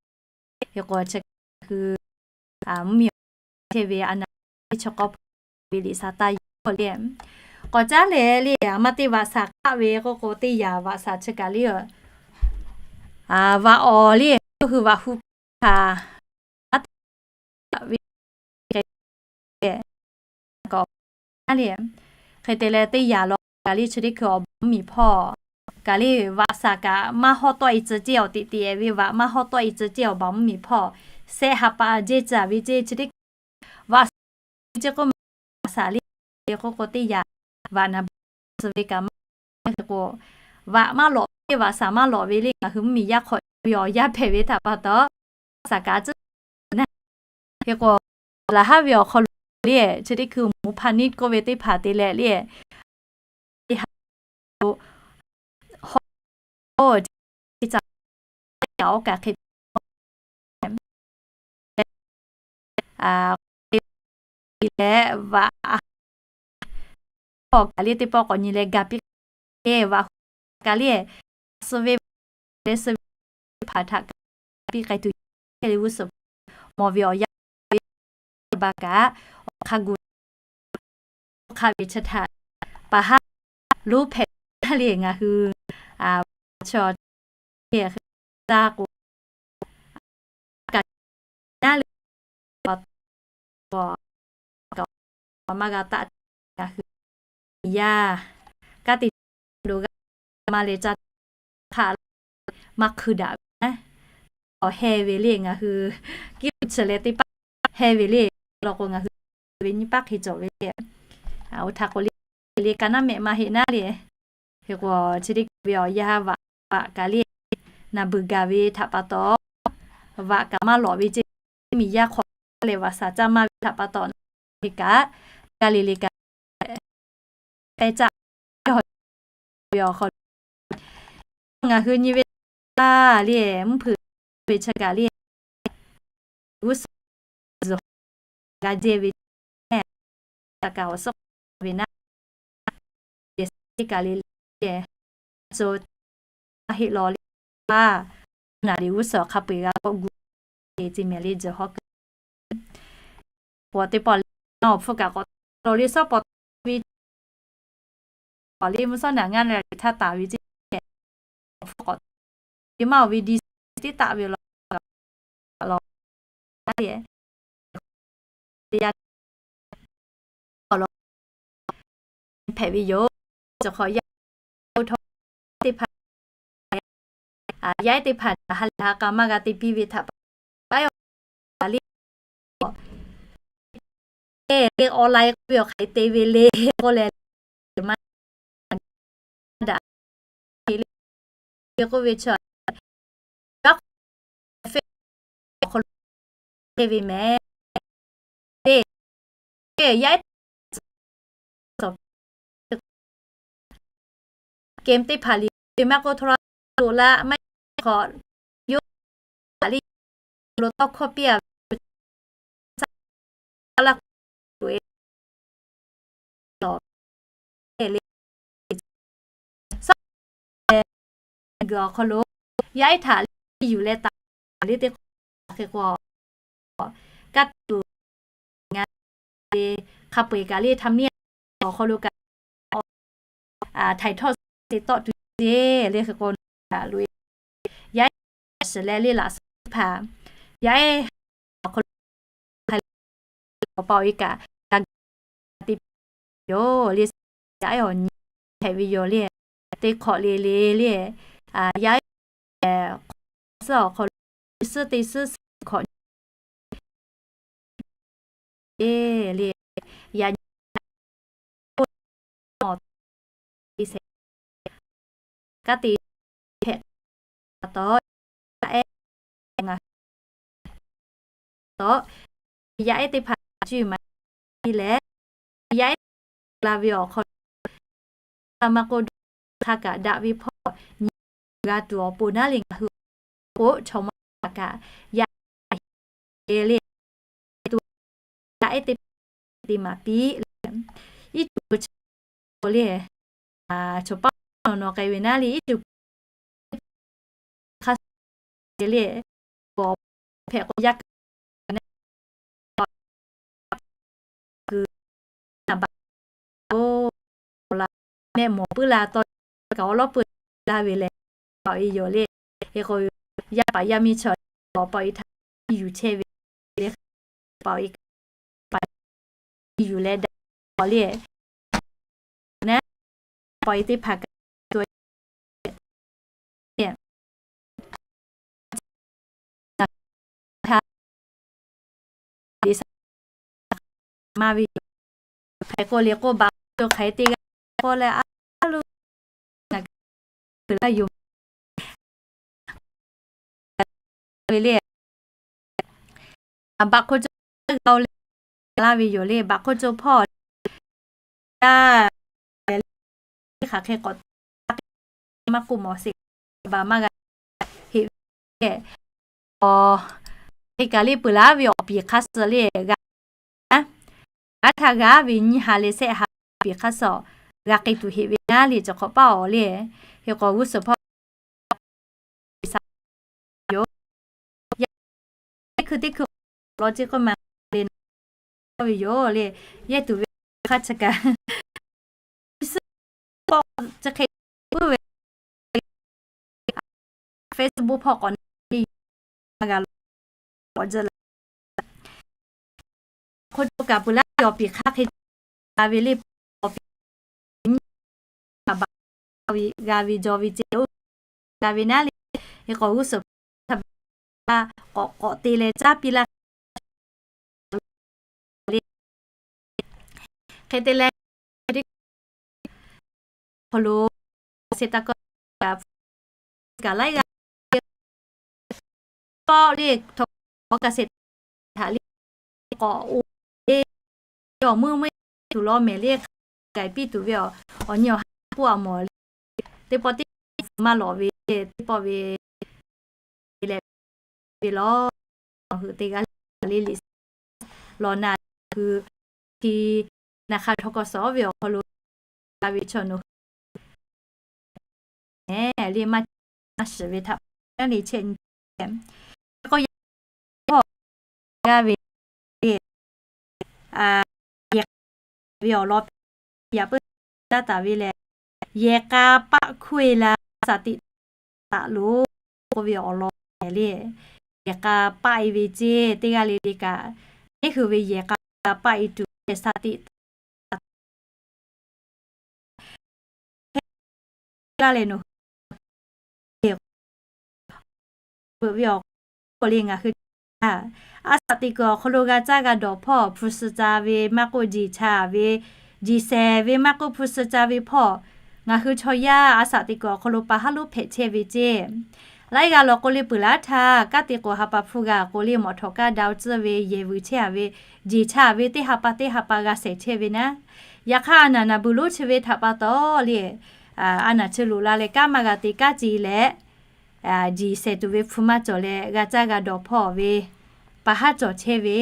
hk'e k'o chi hui mvuhˇmiˬ chehˇ ve a naˬ ve chaw k'awꞈ ve liꞈ shaˍ taˇ yoˬ le. K'awꞈ caˉ leh le, a maˇ teˇ vaꞈ shaˍ k'aˆ ve k'oˆ k'o teˇ yaꞈ vaꞈ shaˍ chi kaꞈ le, vaꞈ awˬ le, yawˇ hui vaꞈ hu hpaˍ a ve hk'e te leh teˇ yaꞈ law kaꞈ le chi teˇ hkui awˬ baˬ mvuhˇmiˬ hpawˇ kaꞈ le, vaꞈ shaˍ kaꞈ maˇ hawˉ tawˆ e tcuh ceˇ awˬ teꞈ teꞈ ve vaꞈ maˇ hawˉ tawˆ e tcuh ceˇ awˬ baˬ mvuhˇmiˬ hpawˇ, shehˆ ha pa jehˇ tcuh ve ceˇ chi teˇ vaꞈ shaˍ ceˇ k'oˆ ma, vaꞈ shaˍ le k'oˆ k'o teˇ yaꞈ vaꞈ naˍ baꞈ tcuh ve kaꞈ maˇ heˆ k'o, vaꞈ maˇ lawꞈ teˇ vaꞈ shaˍ maˇ lawꞈ ve le. Ngaˬ hui mvuhˇmiˬ yaˇ hk'awꞈ ve awˬ yaˇ hpehꞈ ve htaꞈ pa taw, shaˍ kaꞈ tcuhˉ naˇ. Hk'e k'o, laˬ haˉ ve awˬ hk'aw lo le, chi teˇ hkui mvuhˇ hpaˇ niˉ k'oˆ ve teˇ hpaˍ te leh le, teˇ ha lo hawˉ, oˇ, ca, oˇ kaꞈ hk'e leh, vaꞈ, hawˉ kaꞈ le teˇ pawˆ k'awꞈ nyi leh ga piˇ k'ai, vaꞈ hu kaꞈ le, suh ve leh suh ve teˇ hpaˍ htaꞈ ga piˇ k'ai tuˬ, hk'e le g'uˇ suhˍ mawˬ ve awˬ yanˇ ve ba kaꞈ, awˬ hk'a gu hk'a ve chi htaꞈ paˍ haˉ lonˉ hpehꞈ taˍ le ngaˬ hui, a, chaw, e, za k'o, kaꞈ naˉ le, pa, pa, kaꞈ maˇ g'a taˆ, ngaˬ hui yaˇ, kaˇ te lo g'a maˇ leh ca hk'aˬ maˇ hkui daꞈ ve, awˬ heh ve le ngaˬ hui kiˇ chi leh teˇ paˆ heh ve le, law k'o ngaˬ hui ve nyiˇ paˆ hk'e cawˬ ve le. Oˇ htaꞈ k'o le, le ka naˉ mehˆ maˇ heˆ naˉ le. Hk'e k'o, chi teˇ hkui ve awˬ yaˇ vaꞈ, vaꞈ kaꞈ le, naˬ beuˬ gaˬ ve htaꞈ pa taw, vaꞈ kaꞈ maˇ lawꞈ ve ceˇ, miˬ yaˇ hk'awꞈ leh vaꞈ shaˍ caˇ maˇ ve htaꞈ pa taw, le kaꞈ, g'a le le kaꞈ, pehˇ caˆ ve awˬ hk'aw lo, ngaˬ hui nyi ve taˇ le, mvuhˇ hpeuꞈ ve chi kaꞈ le, g'uˇ suhˍ zuhˬ g'a jehˇ ve, a kaꞈ awˬ suhˉ ve naˉ, yehˬ suhˉ teˇ kaꞈ le le, co, a heˆ law le, a, naˬ le g'uˇ suhˍ hk'a peu-eˬ g'a k'awꞈ gu, e ce mehˍ le jehˬ hawˉ kuiˬ, pawˬ teˇ pawˆ le, awˬ hpfuhˇ kaꞈ k'awꞈ lo le, suhˉ pawˍ ve, pawˍ le mvuhˇ suhˉ naˬ ngaˇ le htaˇ taˍ ve ceˇ, awˬ hpfuhˇ k'awꞈ, te maˇ awˬ ve di teˇ taˆ ve law, law, a, teˇ yanˇ, awˬ lawn hpehꞈ ve yoˬ. Chi hk'awꞈ yaˇ, oˇ htawˇ, teˇ hpaˍ, yaˇ ehˉ teˇ hpaˍ htaꞈ ha lehˬ ha k'a maˇ g'a te piˇ ve htaꞈ pa, online k'oˆ ve awˬ hk'e te ve le k'oˆ leh, maˇ daꞈ le k'oˆ ve chi, awˬ hk'aw lo te ve mehˍ. Te, yaˇ ehˉ game teˇ hpaˍ liꞈ ve maˇ k'oˆ, htaw la lo laˇ maˇ hk'awꞈ, yawˇ htaꞈ le lo tawˇ hkawˇ piˇ a ve, laˇ k'oˆ e, lawˬ le, suhˉ g'uiˬ awˬ hk'aw lo yaˇ ehˉ htaꞈ le yuˬ leh taˍ le teˇ hk'awꞈ hk'e k'o, kaˇ tuˬ ngaˬ ve hk'a peu-eˬ kaꞈ le htaꞈ meuˇ awˬ hk'aw lo kaꞈ, htaiˍ htawˇ te tawˆ tuˬ ceˇ le hk'e k'o, loꞈ-e yaˇ ehˉ shiˍ leh le laꞈ suhˉ teˇ hpaˍ, yaˇ ehˉ awˬ hk'aw lo hk'aˬ hk'e le, awˬ pa awˬ e kaꞈ, ga te yoˬ le, yaˇ ehˉ awˬ nyi hpehꞈ ve yoˬ le, teˇ hk'awꞈ le le le, yaˇ ehˉ suhˉ awˬ hk'aw lo suhˉ teˇ suhˉ suhˉ hk'awꞈ e le, yaꞈ nyi kaˇ te hpehꞈ pa taw, yaˇ ehˉ ngaˬ taw, yaˇ ehˉ teˇ hpaˍ cuˇ maˍ piˇ leh, yaˇ ehˉ la ve awˬ hk'aw lo, a maˇ k'oˆ, hk'a kaꞈ daꞈ ve hpawˇ nyi g'a tuˬ awˬ pon naˉ le ngaˬ hui k'o, chaw mawˇ kaꞈ yaˇ ehˉ le, yaˇ ehˉ teˇ hpaˍ te maˍ piˇ le, iˉ cuˬ k'o le, chaw paˆ nawˬ nawˬ k'ai ve naˉ le, iˉ cuˬ hk'a le, hpehꞈ k'o yaˇ kuiˬ naˉ, kuiˬ naˍ baꞈ, oˇ, la, mehˆ mawˬ puiˉ la tawˇ kaꞈ awˉ lawˉ peuˬ laˇ ve lehˬ, paˍ-oˬ e yoˬ le. Hk'e k'o, yaˇ paˍ yaˇ miˇ chaw awˬ pa awˬ e htaꞈ yuˬ chehˇ ve le, paˍ-oˬ e, paˍ yuˬ leh daꞈ le, naˉ, paˍ-oˬ e teˇ hpaˍ kaꞈ maˇ ve yoˬ. Hpehꞈ k'o le k'oˆ baˬ, hk'aˬ hk'e te g'a k'oˆ leh, a lo, ngaˬ hui laˇ yoˬ. ve le. Baꞈ hk'oˆ co g'a-o le, laˇ ve yoˬ le. Baꞈ hk'oˆ co hpawˇ le, yaˇ le, hk'aˬ hk'e k'awꞈ maˇ k'oˆ mawˬ sheˍ, baˬ maˇ g'a heꞈ ve le. Aˬ, hk'e kaꞈ le peuˬ laˇ ve awˬ piˍ hk'aˇ suh le g'a, g'a htaˇ g'a ve nyiˇ ha leh shehˆ ha piˍ hk'aˇ suh g'a k'ai tuˬ heꞈ ve naˉ le, cawˬ hk'awꞈ paˇ awˬ le. Hk'e k'o g'uˇ suhˍ hpawˇ yoˬ. Yaꞈ teˇ hkui teˇ hkui law ce k'oˆ ma le, ve yoˬ le. Yehˇ tuˬ ve hk'aˇ chi kaꞈ, suhˉ k'awꞈ chi hk'e puiˉ ve, Facebook hpawˇ k'awꞈ na le, g'a lawˬ k'awꞈ jaˇ la. Hk'oˆ lo kaꞈ peuˬ laˇ ve awˬ piˍ hk'aˇ hk'e g'a ve le, awˬ piˍ nyiˇ ha baˬ g'a ve jaw ve ce oˇ g'a ve naˉ le. Hk'e k'o g'uˇ suhˍ hpawˇ hk'a k'awꞈ k'awꞈ te leh caˉ piˇ laˇ le. Hk'e te leh, hk'aw lo se taˇ kaˇ kaꞈ laiˉ g'aˇ kawˆ le, htaꞈ k'awꞈ kaꞈ se htaꞈ le k'awꞈ oˇ le, awˬ meuˇ meuˇ tuˬ law mehˍ le, hk'a kaiˍ piˇ tuˬ ve awˬ, awˬ nyi awˬ ha k'oˆ a mawˬ le. Teˇ pawˆ teˇ maˇ lawꞈ ve, teˇ pawˆ ve leh ve lawˬ, awˬ hui teˇ g'aˇ le le lawˬ na hui, hti na hk'a htaw k'awꞈ suh ve awˬ hk'aw lo g'a ve chaw nawˬ hui le maˇ maˇ shiˍ ve htaꞈ pa taw le chehˇ nyi k'o, yaꞈ hk'aˇ g'a ve le, yehˬ k'a ve awˬ lawn yaꞈ puiˉ taˇ taˍ ve lehˬ, yehˬ k'a paˆ hkuˇ e la shaˍ tiꞈ taˍ lo k'oˆ ve awˬ lawn le, yehˬ k'a paˆ e ve ceˇ teˇ g'aˇ le le kaꞈ, teˇ hui ve yehˬ k'a paˆ e tuˬ ve shaˍ tiꞈ taˍ laˇ leh nawˬ hui veuꞈ ve awˬ hk'aw lo ngaˬ hui a shaˍ tiꞈ kuiˬ awˬ hk'aw lo g'a caˇ g'a dawˬ hpawˇ hpu suh ca ve maˇ k'oˆ, jeˬ cha ve, jeˬ shehˍ ve maˇ k'oˆ, hpu suh ca ve hpawˇ ngaˬ hui chaw yaˇ a shaˍ tiꞈ kuiˬ awˬ hk'aw lo pa haˉ lonˉ hpehꞈ chehˇ ve ceˇ. Laiˉ g'a lawˬ k'o le peuˬ laˇ htaˇ, kaˉ te k'o ha pa hpu g'a k'o le mawꞈ htawꞈ kaˇ daꞈ tcuhˇ ve yehˬ vuiˬ chehˇ a ve, jeˬ cha ve teˇ ha pa teˇ ha pa g'a shehˍ chehˇ ve naˉ. Yaꞈ hk'aˇ a naˬ naˬ beuˬ lonˉ chi ve htaꞈ pa taw le, a naˬ chi loꞈ la leh kaˉ maˇ g'a te kaˉ ce leh, jeˬ shehˍ tuˬ ve hpu maˇ cawˬ leh g'a caˇ g'a dawˬ hpawˇ ve pa haˉ cawˬ chehˇ ve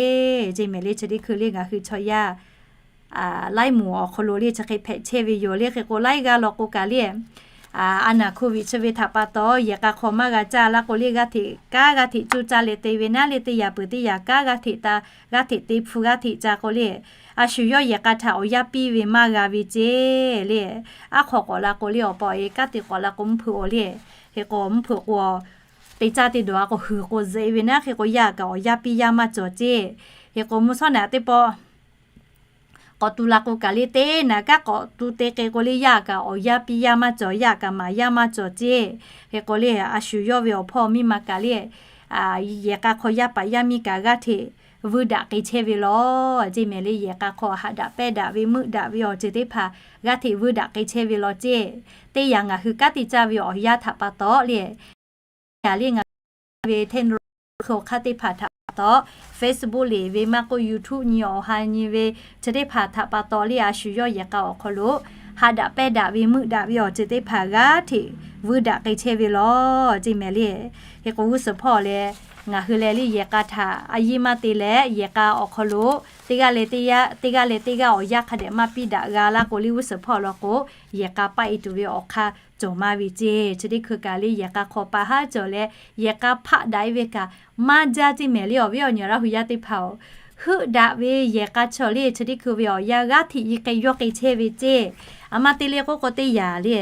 ceˇ mehˍ le. Chi teˇ hkui le ngaˬ hui chaw yaˇ laiˉ moˍ awˬ hk'aw lo le chi hk'e hpehꞈ chehˇ ve yoˬ le. Hk'e k'o laiˉ g'aˇ lawˬ k'o kaꞈ le, a naˬ hko viꞈ chi ve htaꞈ pa taw yehˬ k'a hk'aw maˇ g'a caˇ laˇ k'o le, g'aˇ hteꞈ kaˉ g'aˇ hteꞈ cuˇ caˇ leh te ve naˉ le, teˇ yaꞈ peuˬ teˇ yaꞈ kaˉ g'aˇ hteꞈ ta, g'aˇ hteꞈ te hpu g'aˇ hteꞈ ca k'o le, a shu yawˇ yehˬ k'a htaꞈ awˬ yanˇ piˇ ve maˇ g'a ve ceˇ le. Aˉ hk'aw k'awꞈ la k'o le awˬ pa e kaˉ te k'awꞈ la k'o mvuhˇ hpeuꞈ awˬ le. Hk'e k'o mvuhˇ hpeuꞈ k'o teˇ caˇ teˇ dawˬ a k'o huiˬ k'o zeꞈ ve naˉ, hk'e k'o yaˇ kaꞈ awˬ yanˇ piˇ yaˇ maˇ cawˬ ceˇ. Hk'e k'o mvuhˇ shawˉ naꞈ teˇ pawˆ k'awꞈ tu la k'o kaꞈ le teˇ naꞈ kaˉ k'awꞈ tu te k'e k'o le yaˇ kaꞈ awˬ yanˇ piˇ yaˇ maˇ cawˬ, yaˇ kaꞈ maˍ yaˇ maˇ cawˬ ceˇ. Hk'e k'o le a shu yawˇ ve awˬ hpawˇ miˇ ma kaꞈ le yehˬ k'a hk'aw yaˇ paˍ yaˇ miˇ kaꞈ g'aˇ hteꞈ vuiˇ daꞈ k'ai chehˇ ve law ceˇ mehˍ le. Yehˬ k'a hk'aw haꞈ daꞈ pehnˇ daꞈ ve meuˆ daꞈ ve awˬ ceuˬ teˇ hpaˍ g'aˇ hteꞈ vuiˇ daꞈ k'ai chehˇ ve law ceˇ. Teˇ yaꞈ ngaˬ hui kanˉ te caˇ ve awˬ yanˇ htaꞈ pa taw le, yaꞈ le ngaˬ hui ve hteˇ hk'aw hk'aˇ teˇ hpaˍ htaꞈ pa taw, Facebook le ve maˇ k'oˆ YouTube nyi awˬ ha nyi ve chi teˇ hpaˍ htaꞈ pa taw le a shu yawˇ yehˬ k'a awˬ hk'aw lo haꞈ daꞈ pehnˇ daꞈ ve meuˆ daꞈ ve awˬ ceuˬ teˇ hpaˍ g'aˇ hteꞈ vuiˇ daꞈ k'ai chehˇ ve law ceˇ mehˍ le. Hk'e k'o g'uˇ suhˍ hpawˇ leh ngaˬ hui leh le yehˬ k'a htaꞈ a yiˇ maˇ te leh yehˬ k'a awˬ hk'aw lo teˇ g'aˇ leh teˇ g'aˇ, teˇ g'aˇ leh teˇ g'aˇ awˬ yanˇ hk'a dehꞈ maˇ piˇ daꞈ g'a laˇ k'o le g'uˇ suhˍ hpawˇ law k'o, yehˬ k'a paˆ e tuˬ ve awˬ hk'aˇ cawˬ maˇ ve ceˇ. Chi teˇ hkui kaꞈ le yehˬ k'a hk'aw pa haˉ cawˬ leh yehˬ k'a hpaˆ daꞈ e ve kaꞈ maˇ jaˇ ceˇ mehˍ le. Awˬ viˉ awˬ nyi Laˇ hu yaˇ teˇ hpaˍ-oˬ, heuˆ daꞈ ve yehˬ k'a chaw le chi teˇ hkui ve awˬ yanˇ g'aˇ hteꞈ yi k'ai yawˇ k'ai chehˇ ve ceˇ. A ma te le k'oˆ k'o teˇ yaꞈ le,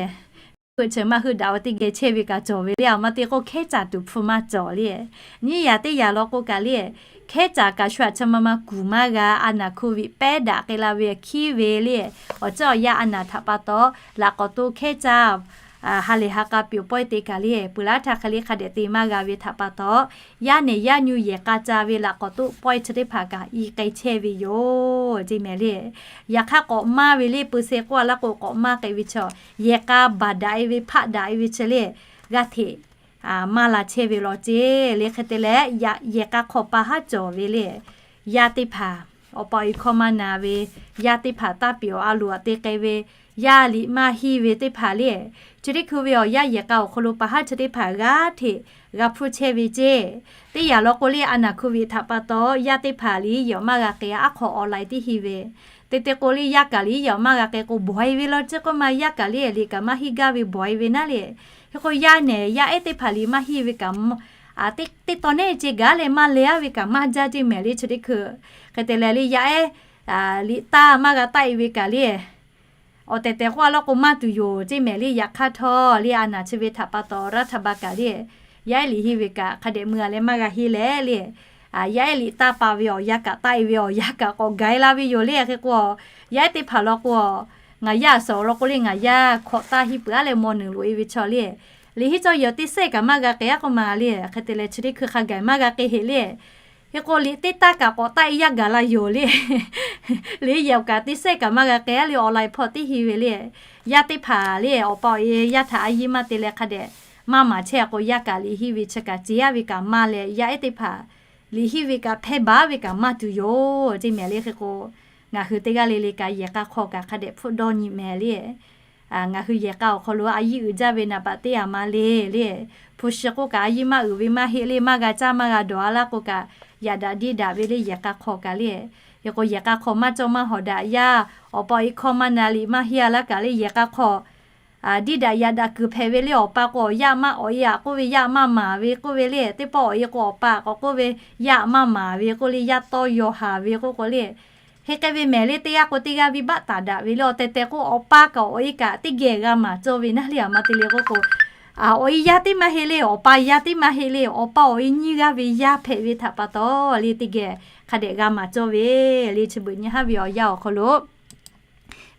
heuˆ chi maˇ heuˆ daꞈ ve teˇ geh chehˇ ve kaꞈ cawˬ ve le. A ma te k'o hkehˉ caˍ tuˬ hpu maˇ cawˬ le. Nyiˇ yaꞈ teˇ yaꞈ law k'o kaꞈ le, hkehˉ caˍ kaꞈ shu aꞈ chi ma ma kuˬ maˇ g'a. A naˬ hko viꞈ pehˉ daꞈ k'ai la ve hkiˉ ve le, awˬ ceuˬ awˬ yanˇ a naˬ htaꞈ pa taw laꞈ k'awꞈ to hkehˉ caˇ ha lehˬ ha k'a pyoˬ pawehˇ te kaꞈ le peuˬ laˇ htaˇ hk'e le hk'a dehꞈ te maˇ g'a ve htaꞈ pa taw, yaˇ nehˬ yaˇ nyu yehˬ k'a ca ve laꞈ k'awꞈ toˆ pawehˇ chi teˇ hpaˍ kaꞈ i k'ai chehˇ ve yoˬ ceˇ mehˍ le. Yaꞈ hk'aˇ k'awꞈ maˇ ve le peuˬ se k'oˆ a laˇ k'o k'awꞈ maˇ k'ai ve chaw, yehˬ k'a baˬ daꞈ e ve hpaˆ daꞈ e ve chi le g'aˇ hteꞈ maˇ la chehˇ ve law ceˇ le. Hk'e te leh, yehˬ k'a hk'aw pa haˉ cawˬ ve le, yaˇ teˇ hpaˍ, awˬ pa awˬ e hkawˇ maˇ na ve yaˇ teˇ hpaˍ, taˇ piˍ awˬ a loˍ aꞈ te k'ai ve, yaˇ liꞈ maˇ henˇ ve teˇ hpaˍ le, chi teˇ hkui ve awˬ yanˇ yehˬ k'a awˬ hk'aw lo pa haˉ chi teˇ hpaˍ g'aˇ hteꞈ g'a hpfuhˇ chehˇ ve ceˇ. Teˇ yanˇ law k'o le, a naˬ hkui ve htaꞈ pa taw yaˇ teˇ hpaˍ liꞈ henˇ yehˬ awˬ maˇ g'a k'ai, aˉ hk'aw online tiˉ henˇ ve. Te te k'o le, yaˇ kaꞈ liꞈ henˇ yehˬ awˬ maˇ g'a k'ai k'o, bawˬ e ve law ceˇ k'oˆ ma, yaˇ kaꞈ le liꞈ kaꞈ maˇ henˇ gaˇ ve bawˬ e ve naˉ le. Hk'e k'o yaˇ nehˬ yaˇ ehˉ teˇ hpaˍ liꞈ maˇ henˇ ve kaꞈ, teˇ taw neˇ ce gaˬ leh maˇ leh aˉ ve kaꞈ maˇ jaˇ ceˇ mehˍ le chi teˇ hkui. Hk'e te leh le, yaˇ ehˉ liꞈ taˇ maˇ g'a taˆ e ve kaꞈ le, awˬ tehˬ tehˬ k'oˆ a law k'o maˇ tuˬ yoˬ ceˇ mehˍ le. Yaꞈ hk'aˇ htawˇ le, a naˬ chi ve htaꞈ pa taw raˇ htaꞈ ba kaꞈ le, yaˇ ehˉ liꞈ henˇ ve kaꞈ hk'a dehꞈ mui a leh maˇ g'a henˇ leh le, yaˇ ehˉ liꞈ taˇ pa ve awˬ yanˇ kaꞈ taˆ e ve awˬ yanˇ kaꞈ k'awꞈ gaˬ e la ve yoˬ le. Hk'e k'o, yaˇ ehˉ teˇ hpaˍ law k'o, ngaˬ yaˇ a suhˍ law k'o le, ngaˬ yaˇ hkawꞈ taˇ henˇ peuˬ aˉ leh maw nuˬ loꞈ e ve chaw le, liꞈ henˇ cawˇ yehˬ teˇ sehˉ kaꞈ maˇ g'a k'ai aˉ k'oˆ ma le. Hk'e te leh chi teˇ hkui hk'a gaˬ maˇ g'a k'ai heꞈ le. Hk'e k'o liꞈ teˇ taˇ kaꞈ k'awꞈ taˆ e yaˇ gaˬ la yoˬ le. Liꞈ henˇ yehˬ kaꞈ teˇ sehˉ kaꞈ maˇ g'a k'ai aˉ le, online hpawˇ tiˉ henˇ ve le. Yaˇ teˇ hpaˍ le, awˬ pa awˬ e yaˇ htaꞈ a yiˇ maˇ te leh hk'a dehꞈ maˇ maˍ chehˇ k'o, yaˇ kaꞈ liꞈ henˇ ve chi kaꞈ ce aˉ ve kaꞈ maˇ leh, yaˇ ehˉ teˇ hpaˍ liꞈ henˇ ve kaꞈ hpehˇ baˬ ve kaꞈ maˇ tuˬ yoˬ ceˇ mehˍ le. Hk'e k'o, ngaˬ hui teˇ g'aˇ le le kaꞈ yehˬ k'a hk'aw kaꞈ hk'a dehꞈ hpfuhˆ dawˇ nyi mehˍ le. Ngaˬ hui yehˬ k'a awˬ hk'aw lo a yiˇ uiˍ jaˇ ve naˍ baꞈ teˇ a ma le le, hpu shi k'oˆ kaꞈ a yiˇ maˇ uiˍ ve maˇ heˆ le, maˇ g'a caˇ maˇ g'a dawˬ a laˇ k'o kaꞈ, yaꞈ daꞈ diˇ daꞈ ve le yehˬ k'a hk'aw kaꞈ le. Hk'e k'o yehˬ k'a hk'aw maˇ cawˇ maˇ hawˍ daꞈ yaˇ, awˬ pa awˬ e hkawˇ maˇ na liꞈ maˇ henˇ a laˇ kaꞈ le, yehˬ k'a hk'aw diˇ daꞈ yaꞈ daꞈ kuiˬ hpehꞈ ve le. Awˬ pa k'o awˬ yaˇ maˇ, awˬ e aꞈ k'oˆ ve yaˇ maˇ maˍ ve k'oˆ ve le, teˇ pawˆ awˬ e k'o awˬ pa k'awꞈ k'oˆ ve yaˇ maˇ maˍ ve k'oˆ le, yaˇ tawˇ yaw haˍ ve k'oˆ k'o le, hk'e k'ai ve mehˍ le. Teˇ g'aˇ k'o teˇ g'aˇ venˇ baˆ taˍ daꞈ ve le. Awˬ tehˬ tehˬ k'o awˬ pa kaꞈ awˬ e kaꞈ teˇ geh g'a maˍ cawˇ ve naˉ le. A ma te le k'oˆ k'o, awˬ e yaˇ teˇ maˇ heˆ le, awˬ pa yaˇ teˇ maˇ heˆ le, awˬ pa awˬ e nyiˇ g'aˇ ve yaˇ hpehꞈ ve htaꞈ pa taw le, teˇ geh hk'a dehꞈ g'a maˍ cawˇ ve le. Chi beuꞈ nyi haˉ ve awˬ yanˇ awˬ hk'aw lo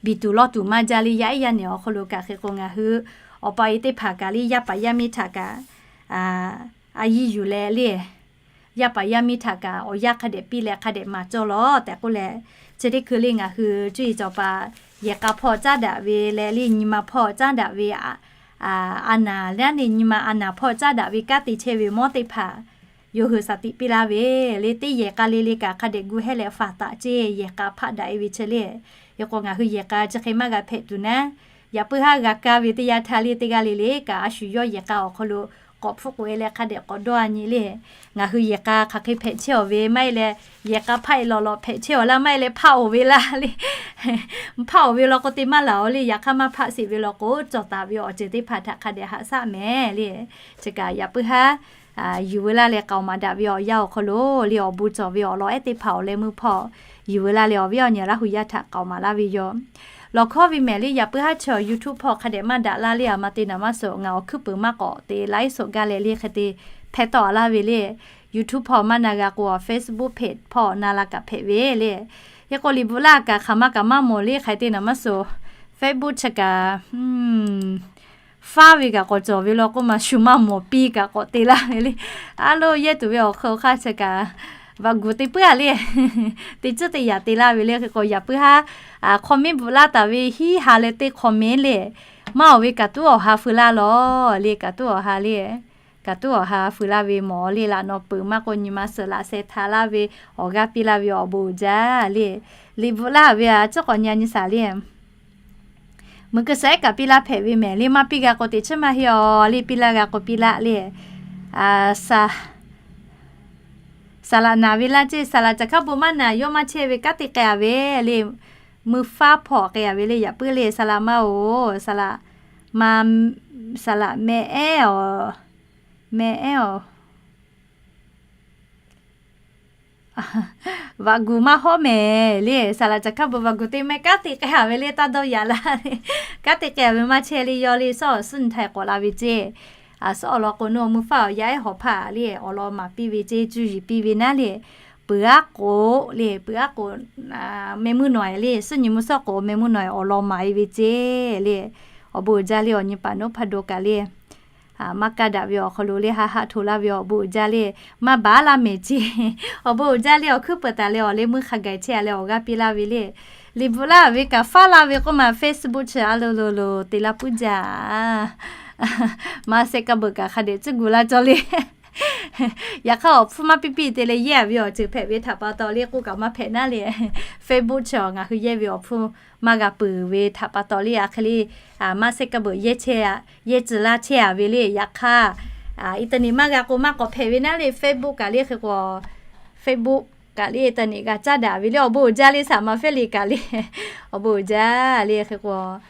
biˬ tuˬ lawˇ tuˬ maˇ jaˇ le. Yaˇ ehˉ yaˇ nehˬ awˬ hk'aw lo kaꞈ hk'e k'o, ngaˬ hui awˬ pa awˬ e teˇ hpaˍ kaꞈ le, yaˇ paˍ yaˇ miˇ htaꞈ kaꞈ a yiˇ yuˬ leh le, yaˇ paˍ yaˇ miˇ htaꞈ kaꞈ awˬ yanˇ hk'a dehꞈ piˇ leh hk'a dehꞈ maˍ cawˇ lawˬ tehꞈ k'oˆ leh, chi teˇ hkui le ngaˬ hui cuˇ yiˍ cawˬ paˍ yehˬ k'a hpawˇ caˉ daꞈ ve leh le, nyi ma hpawˇ caˉ daꞈ ve, a naˬ le, a nyi ma a naˬ hpawˇ caˉ daꞈ ve kanˉ te chehˇ ve mawˇ teˇ hpaˍ yawˇ hui shaˍ tiꞈ piˇ laˇ ve le. Teˇ yehˬ k'a le le kaꞈ hk'a dehꞈ gu hehˉ leh faˍ taˍ ceˇ, yehˬ k'a hpaˆ daꞈ e ve chi le. Hk'e k'o ngaˬ hui yehˬ k'a chi hk'e maˇ g'a hpehꞈ tuˬ naˉ, yaꞈ puiˉ haˉ g'a kaˇ ve teˇ yanˇ htaˇ le, teˇ g'aˇ le le kaꞈ a shu yawˇ yehˬ k'a awˬ hk'aw lo k'awꞈ hpfuhˆ k'oꞈ e leh hk'a dehꞈ k'awꞈ dawˇ a nyi le. Ngaˬ hui yehˬ k'a hk'aˬ hk'e hpehꞈ chehˇ awˬ ve maˇ heˆ leh, yehˬ k'a hpaˆ e lawꞈ lawꞈ hpehꞈ chehˇ awˬ laˇ maˇ heˆ leh hpaˆ oˍ ve laˇ le. Hpaˆ oˍ ve law k'o te maˇ laˬ oˬ le. Yaꞈ hk'aˇ maˇ hpaˆ sheˍ ve law k'o, cawˬ taˍ ve awˬ ceuˬ teˇ hpaˍ htaꞈ hk'a dehꞈ haꞈ shaˆ mehˍ le. Chi kaꞈ yaꞈ puiˉ haˉ yuˬ veu laˇ leh k'aoˍ maˍ daꞈ ve awˬ yanˇ awˬ hk'aw lo le, awˬ bon cawˬ ve awˬ lawn ehˉ teˇ hpaˍ awˬ leh meuˇ hpawˇ yuˬ veu laˇ leh awˬ viˉ awˬ nyi Laˇ hu yaˇ htaꞈ k'aoˍ maˍ laˇ ve yoˬ. Lawˬ hkawˇ ve mehˍ le, yaꞈ puiˉ haˉ chi awˬ YouTube hpawˇ hk'a dehꞈ maˇ daꞈ laˇ le. A ma te naˍ maˇ suhˍ, ngaˬ awˬ hkuiˉ peuˍ maˇ k'awꞈ te live show gaˇ leh le hk'e te hpehˇ tawˆ a laˇ ve le. YouTube hpawˇ maˇ na g'a k'o, awˬ Facebook page hpawˇ na la kaꞈ hpehꞈ ve le. Hk'e k'o liꞈ bvuhꞈ laˇ kaꞈ hk'aˬ ma kaꞈ maˇ mawˬ le. Hk'aˬ hk'e te naˍ maˇ suhˍ, Facebook chi kaꞈ faˉ ve kaꞈ k'awꞈ cawˬ ve law k'oˆ ma, shu maˇ mawˬ piˇ kaꞈ k'awꞈ te laˇ ve le. A lo yehˇ tuˬ ve awˬ hk'aw hk'aˇ chi kaꞈ vaꞈ guˬ te puiˉ a le. Teˇ ceuˬ teˇ yanˇ te laˇ ve le. Hk'e k'o yaꞈ puiˉ haˉ comment bvuhꞈ laˇ taˍ ve hiˉ ha leh teˇ comment le, maˇ awˬ ve kaꞈ tuˉ awˬ ha feu laˇ lawˬ le. Kaꞈ tuˉ awˬ ha le, kaꞈ tuˉ awˬ ha feu laˇ ve mawˬ le. Laꞈ nawˬ peuˬ maˇ k'o nyi ma suhˍ laꞈ sheh hta laˇ ve awˬ g'aˇ piˇ laˇ ve awˬ bon uiˍ jaˇ le. Liꞈ bvuhꞈ laˇ ve a ciˉ k'awꞈ nyi a nyi shaˍ le. Meuꞈ keu suhˍ ehˉ kaꞈ piˇ laˇ hpehꞈ ve mehˍ le. Maˇ piˇ g'a k'o teꞈ chiˉ maˇ heˆ awˬ le. Piˇ laˇ g'a k'o piˇ laˇ le. Saˍ laꞈ naˍ ve laˇ ceˇ, saˍ laꞈ caˬ hkaˉ bon maˇ naˍ, yawˇ maˇ chehˇ ve kanˉ te k'ai a ve le. Mui faˉ hpawˇ k'ai a ve le. Yaꞈ puiˉ le, saˍ laꞈ ma oˬ, saˍ laꞈ ma, saˍ laꞈ meh ehˉ awˬ, meh ehˉ awˬ vaꞈ guˬ maˇ hawˉ mehˍ le. Saˍ laꞈ caˬ hkaˉ bon vaꞈ guˬ te meh kanˉ te k'ai a ve le. Taˇ dawˇ yaꞈ laˇ le. Kanˉ te k'ai a ve maˇ chehˇ le. Yawˇ le suhˉ awˬ suhˉ nyi htaiˍ k'awꞈ la ve ceˇ. A suhˉ awˬ lawn k'o, nawˬ mui faˉ awˬ yaˇ ehˉ hawˍ hpaˇ le awˬ lawn maˍ piˇ ve ceˇ, cuˇ yiˍ piˇ ve naˉ le. Peuˬ aˉ k'oˍ le, peuˬ aˉ k'oˍ meh meuˇ nawˬ e le, suhˉ nyi mvuhˇ suhˉ k'oˍ meh meuˇ nawˬ e awˬ lawn maˍ e ve ceˇ le. Awˬ bon uiˍ jaˇ le. Awˬ nyi paˍ noˉ hpaˇ do kaꞈ le maˇ kaˇ daꞈ ve awˬ hk'aw lo le, haˆ haˆ hto laˇ ve awˬ bon uiˍ jaˇ le. Maˇ baˬ laˇ mehˍ ceˇ. Awˬ bon uiˍ jaˇ le. Awˬ hkuiˉ peuˍ taˍ leh awˬ leh meuˇ hk'a gaˬ chehˇ a leh awˬ g'aˇ piˇ laˇ ve le. Liꞈ bvuhꞈ laˇ ve kaꞈ faˉ laˇ ve k'oˆ ma, Facebook chi a lo lo lo te laˇ puiˉ jaˇ. Maˇ sehˆ kaˇ beuꞈ kaꞈ hk'a dehꞈ tcuhˉ gu laˇ cawˇ le. Yaꞈ hk'aˇ awˬ hpfuhˇ maˇ piˇ piˇ te leh yehˇ a ve awˬ ceuˬ hpehꞈ ve htaꞈ pa taw le k'oˆ kaꞈ maˇ hpehꞈ naˉ le. Facebook chi ngaˬ hui yehˇ ve awˬ hpfuhˇ maˇ g'a peuˬ ve htaꞈ pa taw le, a hk'e le, maˇ sehˆ kaˇ beuꞈ yehˇ chehˇ a, yehˇ tcuh laˇ chehˇ a ve le. Yaꞈ hk'aˇ internet maˇ g'a k'o maˇ k'awꞈ hpehꞈ ve naˉ le. Facebook kaꞈ le hk'e k'o Facebook kaꞈ le internet g'a caˉ daꞈ ve le. Awˬ bon uiˍ jaˇ le, saˍ ma fehˇ le kaꞈ le. Awˬ bon uiˍ jaˇ le hk'e k'o,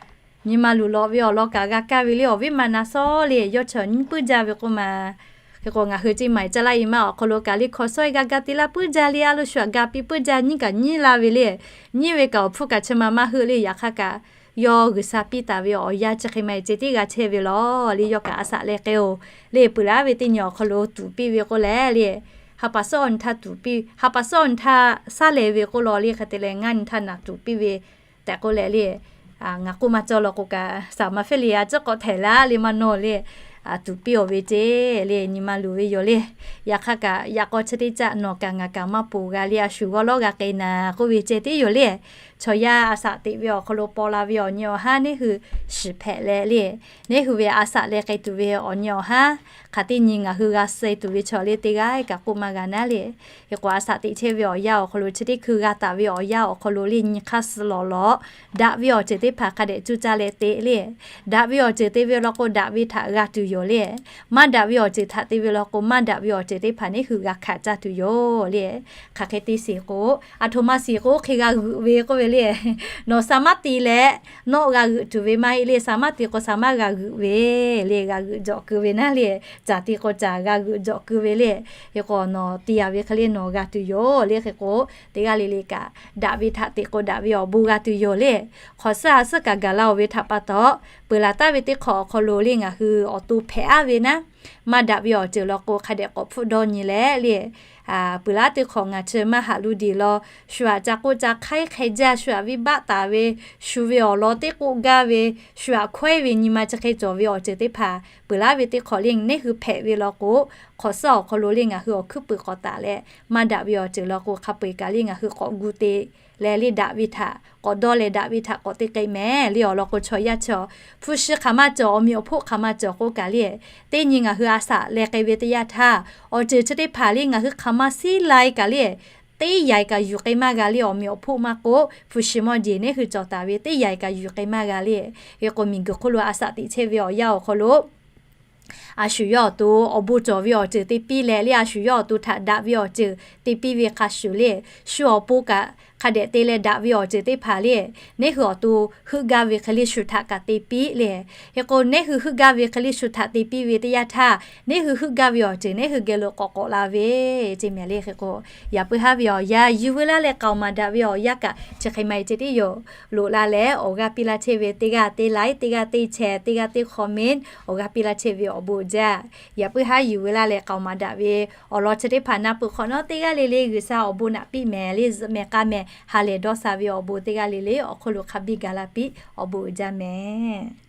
nyi ma luˬ lawꞈ ve awˬ lawn kaꞈ g'a kaˇ ve le. Awˬ viˉ ma na sawˉ le, yawˇ chaw nyiˇ puiˉ jaˇ ve k'oˆ ma. Hk'e k'o ngaˬ hui ceˇ ma caˇ laˇ e ma awˬ hk'aw lo kaꞈ le hkaw sawˉ e g'a ga te laˇ puiˉ jaˇ le. A lo shu aꞈ ga piˇ puiˉ jaˇ, nyiˇ kaꞈ nyiˇ la ve le. Nyiˇ ve kaꞈ awˬ hpfuhˇ kaꞈ chi ma maˇ heuˆ le. Yaꞈ hk'aˇ kaꞈ yawˇ G'uiˬsha piˇ taˍ ve awˬ yanˇ chi hk'e ma e ceh tiˉ g'a chehˇ ve lawˬ le. Yawˇ kaꞈ a shaꞈ leh k'ai-oˬ le. Peuˬ laˇ ve teˇ nyi awˬ hk'aw lo tuˍ piˇ ve k'oˆ leh le, ha pa sawˉ nyi htaˇ tuˍ piˇ, ha pa sawˉ nyi htaˇ saˉ leh ve k'oˆ law le. Hk'e te leh ngaˇ nyi htaˇ naˍ tuˍ piˇ ve tehꞈ k'oˆ leh le, ngaˬ k'oˆ maˇ cawˇ law k'o kaꞈ saˍ ma fehˇ le a ciˉ k'awꞈ htehꞈ laˇ le maˇ nawˬ le. Tuˍ piˇ-oˬ ve ceh le nyi ma luˬ ve yoˬ le. Yaꞈ hk'aˇ kaꞈ yaꞈ k'aw chi teˇ caˆ nawˬ kaꞈ ngaˬ kaꞈ maˇ poˬ g'a le. A shu g'awˇ lawˉ g'a k'ai naˍ k'oˆ ve ceh tiˉ yoˬ le. Chaw yaˇ a shaꞈ teꞈ ve awˬ hk'aw lo paw la ve awˬ nyi awˬ haˉ neˇ hui shiˍ hpehꞈ leh le, neˇ hui ve a shaꞈ leh k'ai tuˬ ve awˬ nyi awˬ haˉ hk'aˬ teˇ nyi ngaˬ hui g'a suh tuˬ ve chaw le teˇ g'aˇ kaꞈ k'oˆ maˇ g'a naˉ le. Hk'e k'o a shaꞈ teꞈ chehˇ ve awˬ yanˇ awˬ hk'aw lo chi teˇ hkui g'a taˍ ve awˬ yanˇ awˬ hk'aw lo le nyi hk'aˇ suh lawˬ lawˬ daꞈ ve awˬ ceuˬ teˇ hpaˍ hk'a dehꞈ cuˇ caˇ leh te le. Daꞈ ve awˬ ceuˬ te ve law k'o daꞈ ve htaꞈ g'a tuˬ yoˬ le. Maˇ daꞈ ve awˬ ceuˬ htaꞈ te ve law k'o maˇ daꞈ ve awˬ ceuˬ teˇ hpaˍ neˇ hui g'a hkanˍ caˇ tuˬ yoˬ le. Hk'aˬ hk'e te shiˍ k'o, aˬ htoꞈ ma shiˍ k'o hk'e g'a g'euꞈ ve k'oˆ ve le. Nawˬ saˍ maˇ te leh nawˆ g'a g'euꞈ tuˬ ve maˇ heˆ le. Saˍ maˇ te k'o saˍ maˇ g'a g'euꞈ ve le. G'a g'euꞈ jawꞈ keu ve naˉ le. Caˬ te k'o caˬ g'a g'euꞈ jawꞈ keu ve le. Hk'e k'o nawˬ te a ve hk'e le nawˬ g'a tuˬ yoˬ le. Hk'e k'o teˇ g'aˇ le le kaꞈ daꞈ ve htaꞈ teꞈ k'o daꞈ ve awˬ bon g'a tuˬ yoˬ le. Hk'awꞈ suhˉ a suhˉ kaꞈ gaˬ la-oˬ ve htaꞈ pa taw, peuˬ laˬ taˍ ve teˇ hk'awꞈ awˬ hk'aw lo le ngaˬ hui awˬ to hpehꞈ aˉ ve naˉ, maˇ daꞈ ve awˬ ceuˬ law k'o hk'a dehꞈ k'awꞈ hpfuhˆ dawˇ nyi leh le. Peuˬ laˬ teˇ hk'awꞈ ngaˬ chi maˇ haꞈ lu deˬ law, shu aꞈ ca k'oˆ ca hk'aiˉ hk'e jaˇ, shu aꞈ viˇ baˆ taˍ ve, shu ve awˬ lawn teˇ k'oˆ gaˇ ve, shu aꞈ hkawehˉ ve nyi ma chi hk'e cawˬ ve awˬ ceuˬ teˇ hpaˍ peuˬ laˬ ve teˇ hk'awꞈ le neˇ hui hpehꞈ ve law k'o, hk'awꞈ suhˉ awˬ hk'aw lo le ngaˬ hui awˬ hkuiˉ puiˍ k'awꞈ taˍ leh, maˇ daꞈ ve awˬ ceuˬ law k'o hk'a peu-eˬ kaꞈ le ngaˬ hui k'awꞈ gu te leh le daꞈ ve htaꞈ k'awꞈ dawˇ leh daꞈ ve htaꞈ k'awꞈ te k'ai mehˍ le. Awˬ lawn k'o chaw yaˇ chaw hpu shi hk'aˬ ma cawˬ, awˬ meꞈ awˬ hpoˆ hk'aˬ ma cawˬ k'oˆ kaꞈ le, teˇ nyi ngaˬ hui a shaꞈ leh k'ai ve teˇ yanˇ htaˇ, awˬ ceuˬ chi teˇ hpaˍ le ngaˬ hui hk'aˬ ma siˉ lai kaꞈ le, teˇ yaiˬ kaꞈ yuˬ k'ai maˇ g'a le. Awˬ meꞈ awˬ hpoˆ maˇ k'oˆ, hpu shi mawˇ jeˬ neˇ hui cawˬ taˍ ve teˇ yaiˬ kaꞈ yuˬ k'ai maˇ g'a le. Hk'e k'o miˬguiˬ hk'oˆ lo a shaꞈ teꞈ chehˇ ve awˬ yanˇ awˬ hk'aw lo a shu yawˇ awˬ to awˬ bon cawˬ ve awˬ ceuˬ te piˇ leh le, a shu yawˇ awˬ to htaꞈ daꞈ ve awˬ ceuˬ te piˇ ve hk'a shuˍ le, shu awˬ pon kaꞈ hk'a dehꞈ te leh daꞈ ve awˬ ceuˬ teˇ hpaˍ le, neˇ hui awˬ to heuˆ gaˇ ve hk'e le shu htaꞈ kaꞈ te piˇ le. Hk'e k'o neˇ hui heuˆ gaˇ ve hk'e le shu htaꞈ te piˇ ve teˇ yanˇ htaˇ, neˇ hui heuˆ gaˇ ve awˬ ceuˬ neˇ hui geh lo k'awꞈ k'awꞈ la ve, ceh mehˍ le. Hk'e k'o yaꞈ puiˉ haˉ ve awˬ yanˇ yuˬ veu laˇ leh k'aoˍ maˍ daꞈ ve awˬ yanˇ kaꞈ chi hk'e ma e ceh tiˉ yoˬ. Loꞈ la leh awˬ g'aˇ piˇ laˇ chehˇ ve teˇ g'aˇ teˇ like, teˇ g'aˇ teˇ share, teˇ g'aˇ teˇ comment awˬ g'aˇ piˇ laˇ chehˇ ve awˬ bon uiˍ jaˇ. Yaꞈ puiˉ haˉ yuˬ veu laˇ leh k'aoˍ maˍ daꞈ ve awˬ lawn chi teˇ hpaˍ na peuˬ hk'awꞈ nawˉ, teˇ g'aˇ le le G'uiˬsha awˬ bon naꞈ piˇ mehˍ le. Zuhꞈ mehˍ k'a mehˍ ha lehˬ dawˇ sha ve awˬ bon teˇ g'aˇ le le awˬ hk'oˆ lo hk'a biˇ gaˬ la piˇ. Awˬ bon uiˍ jaˇ mehˍ.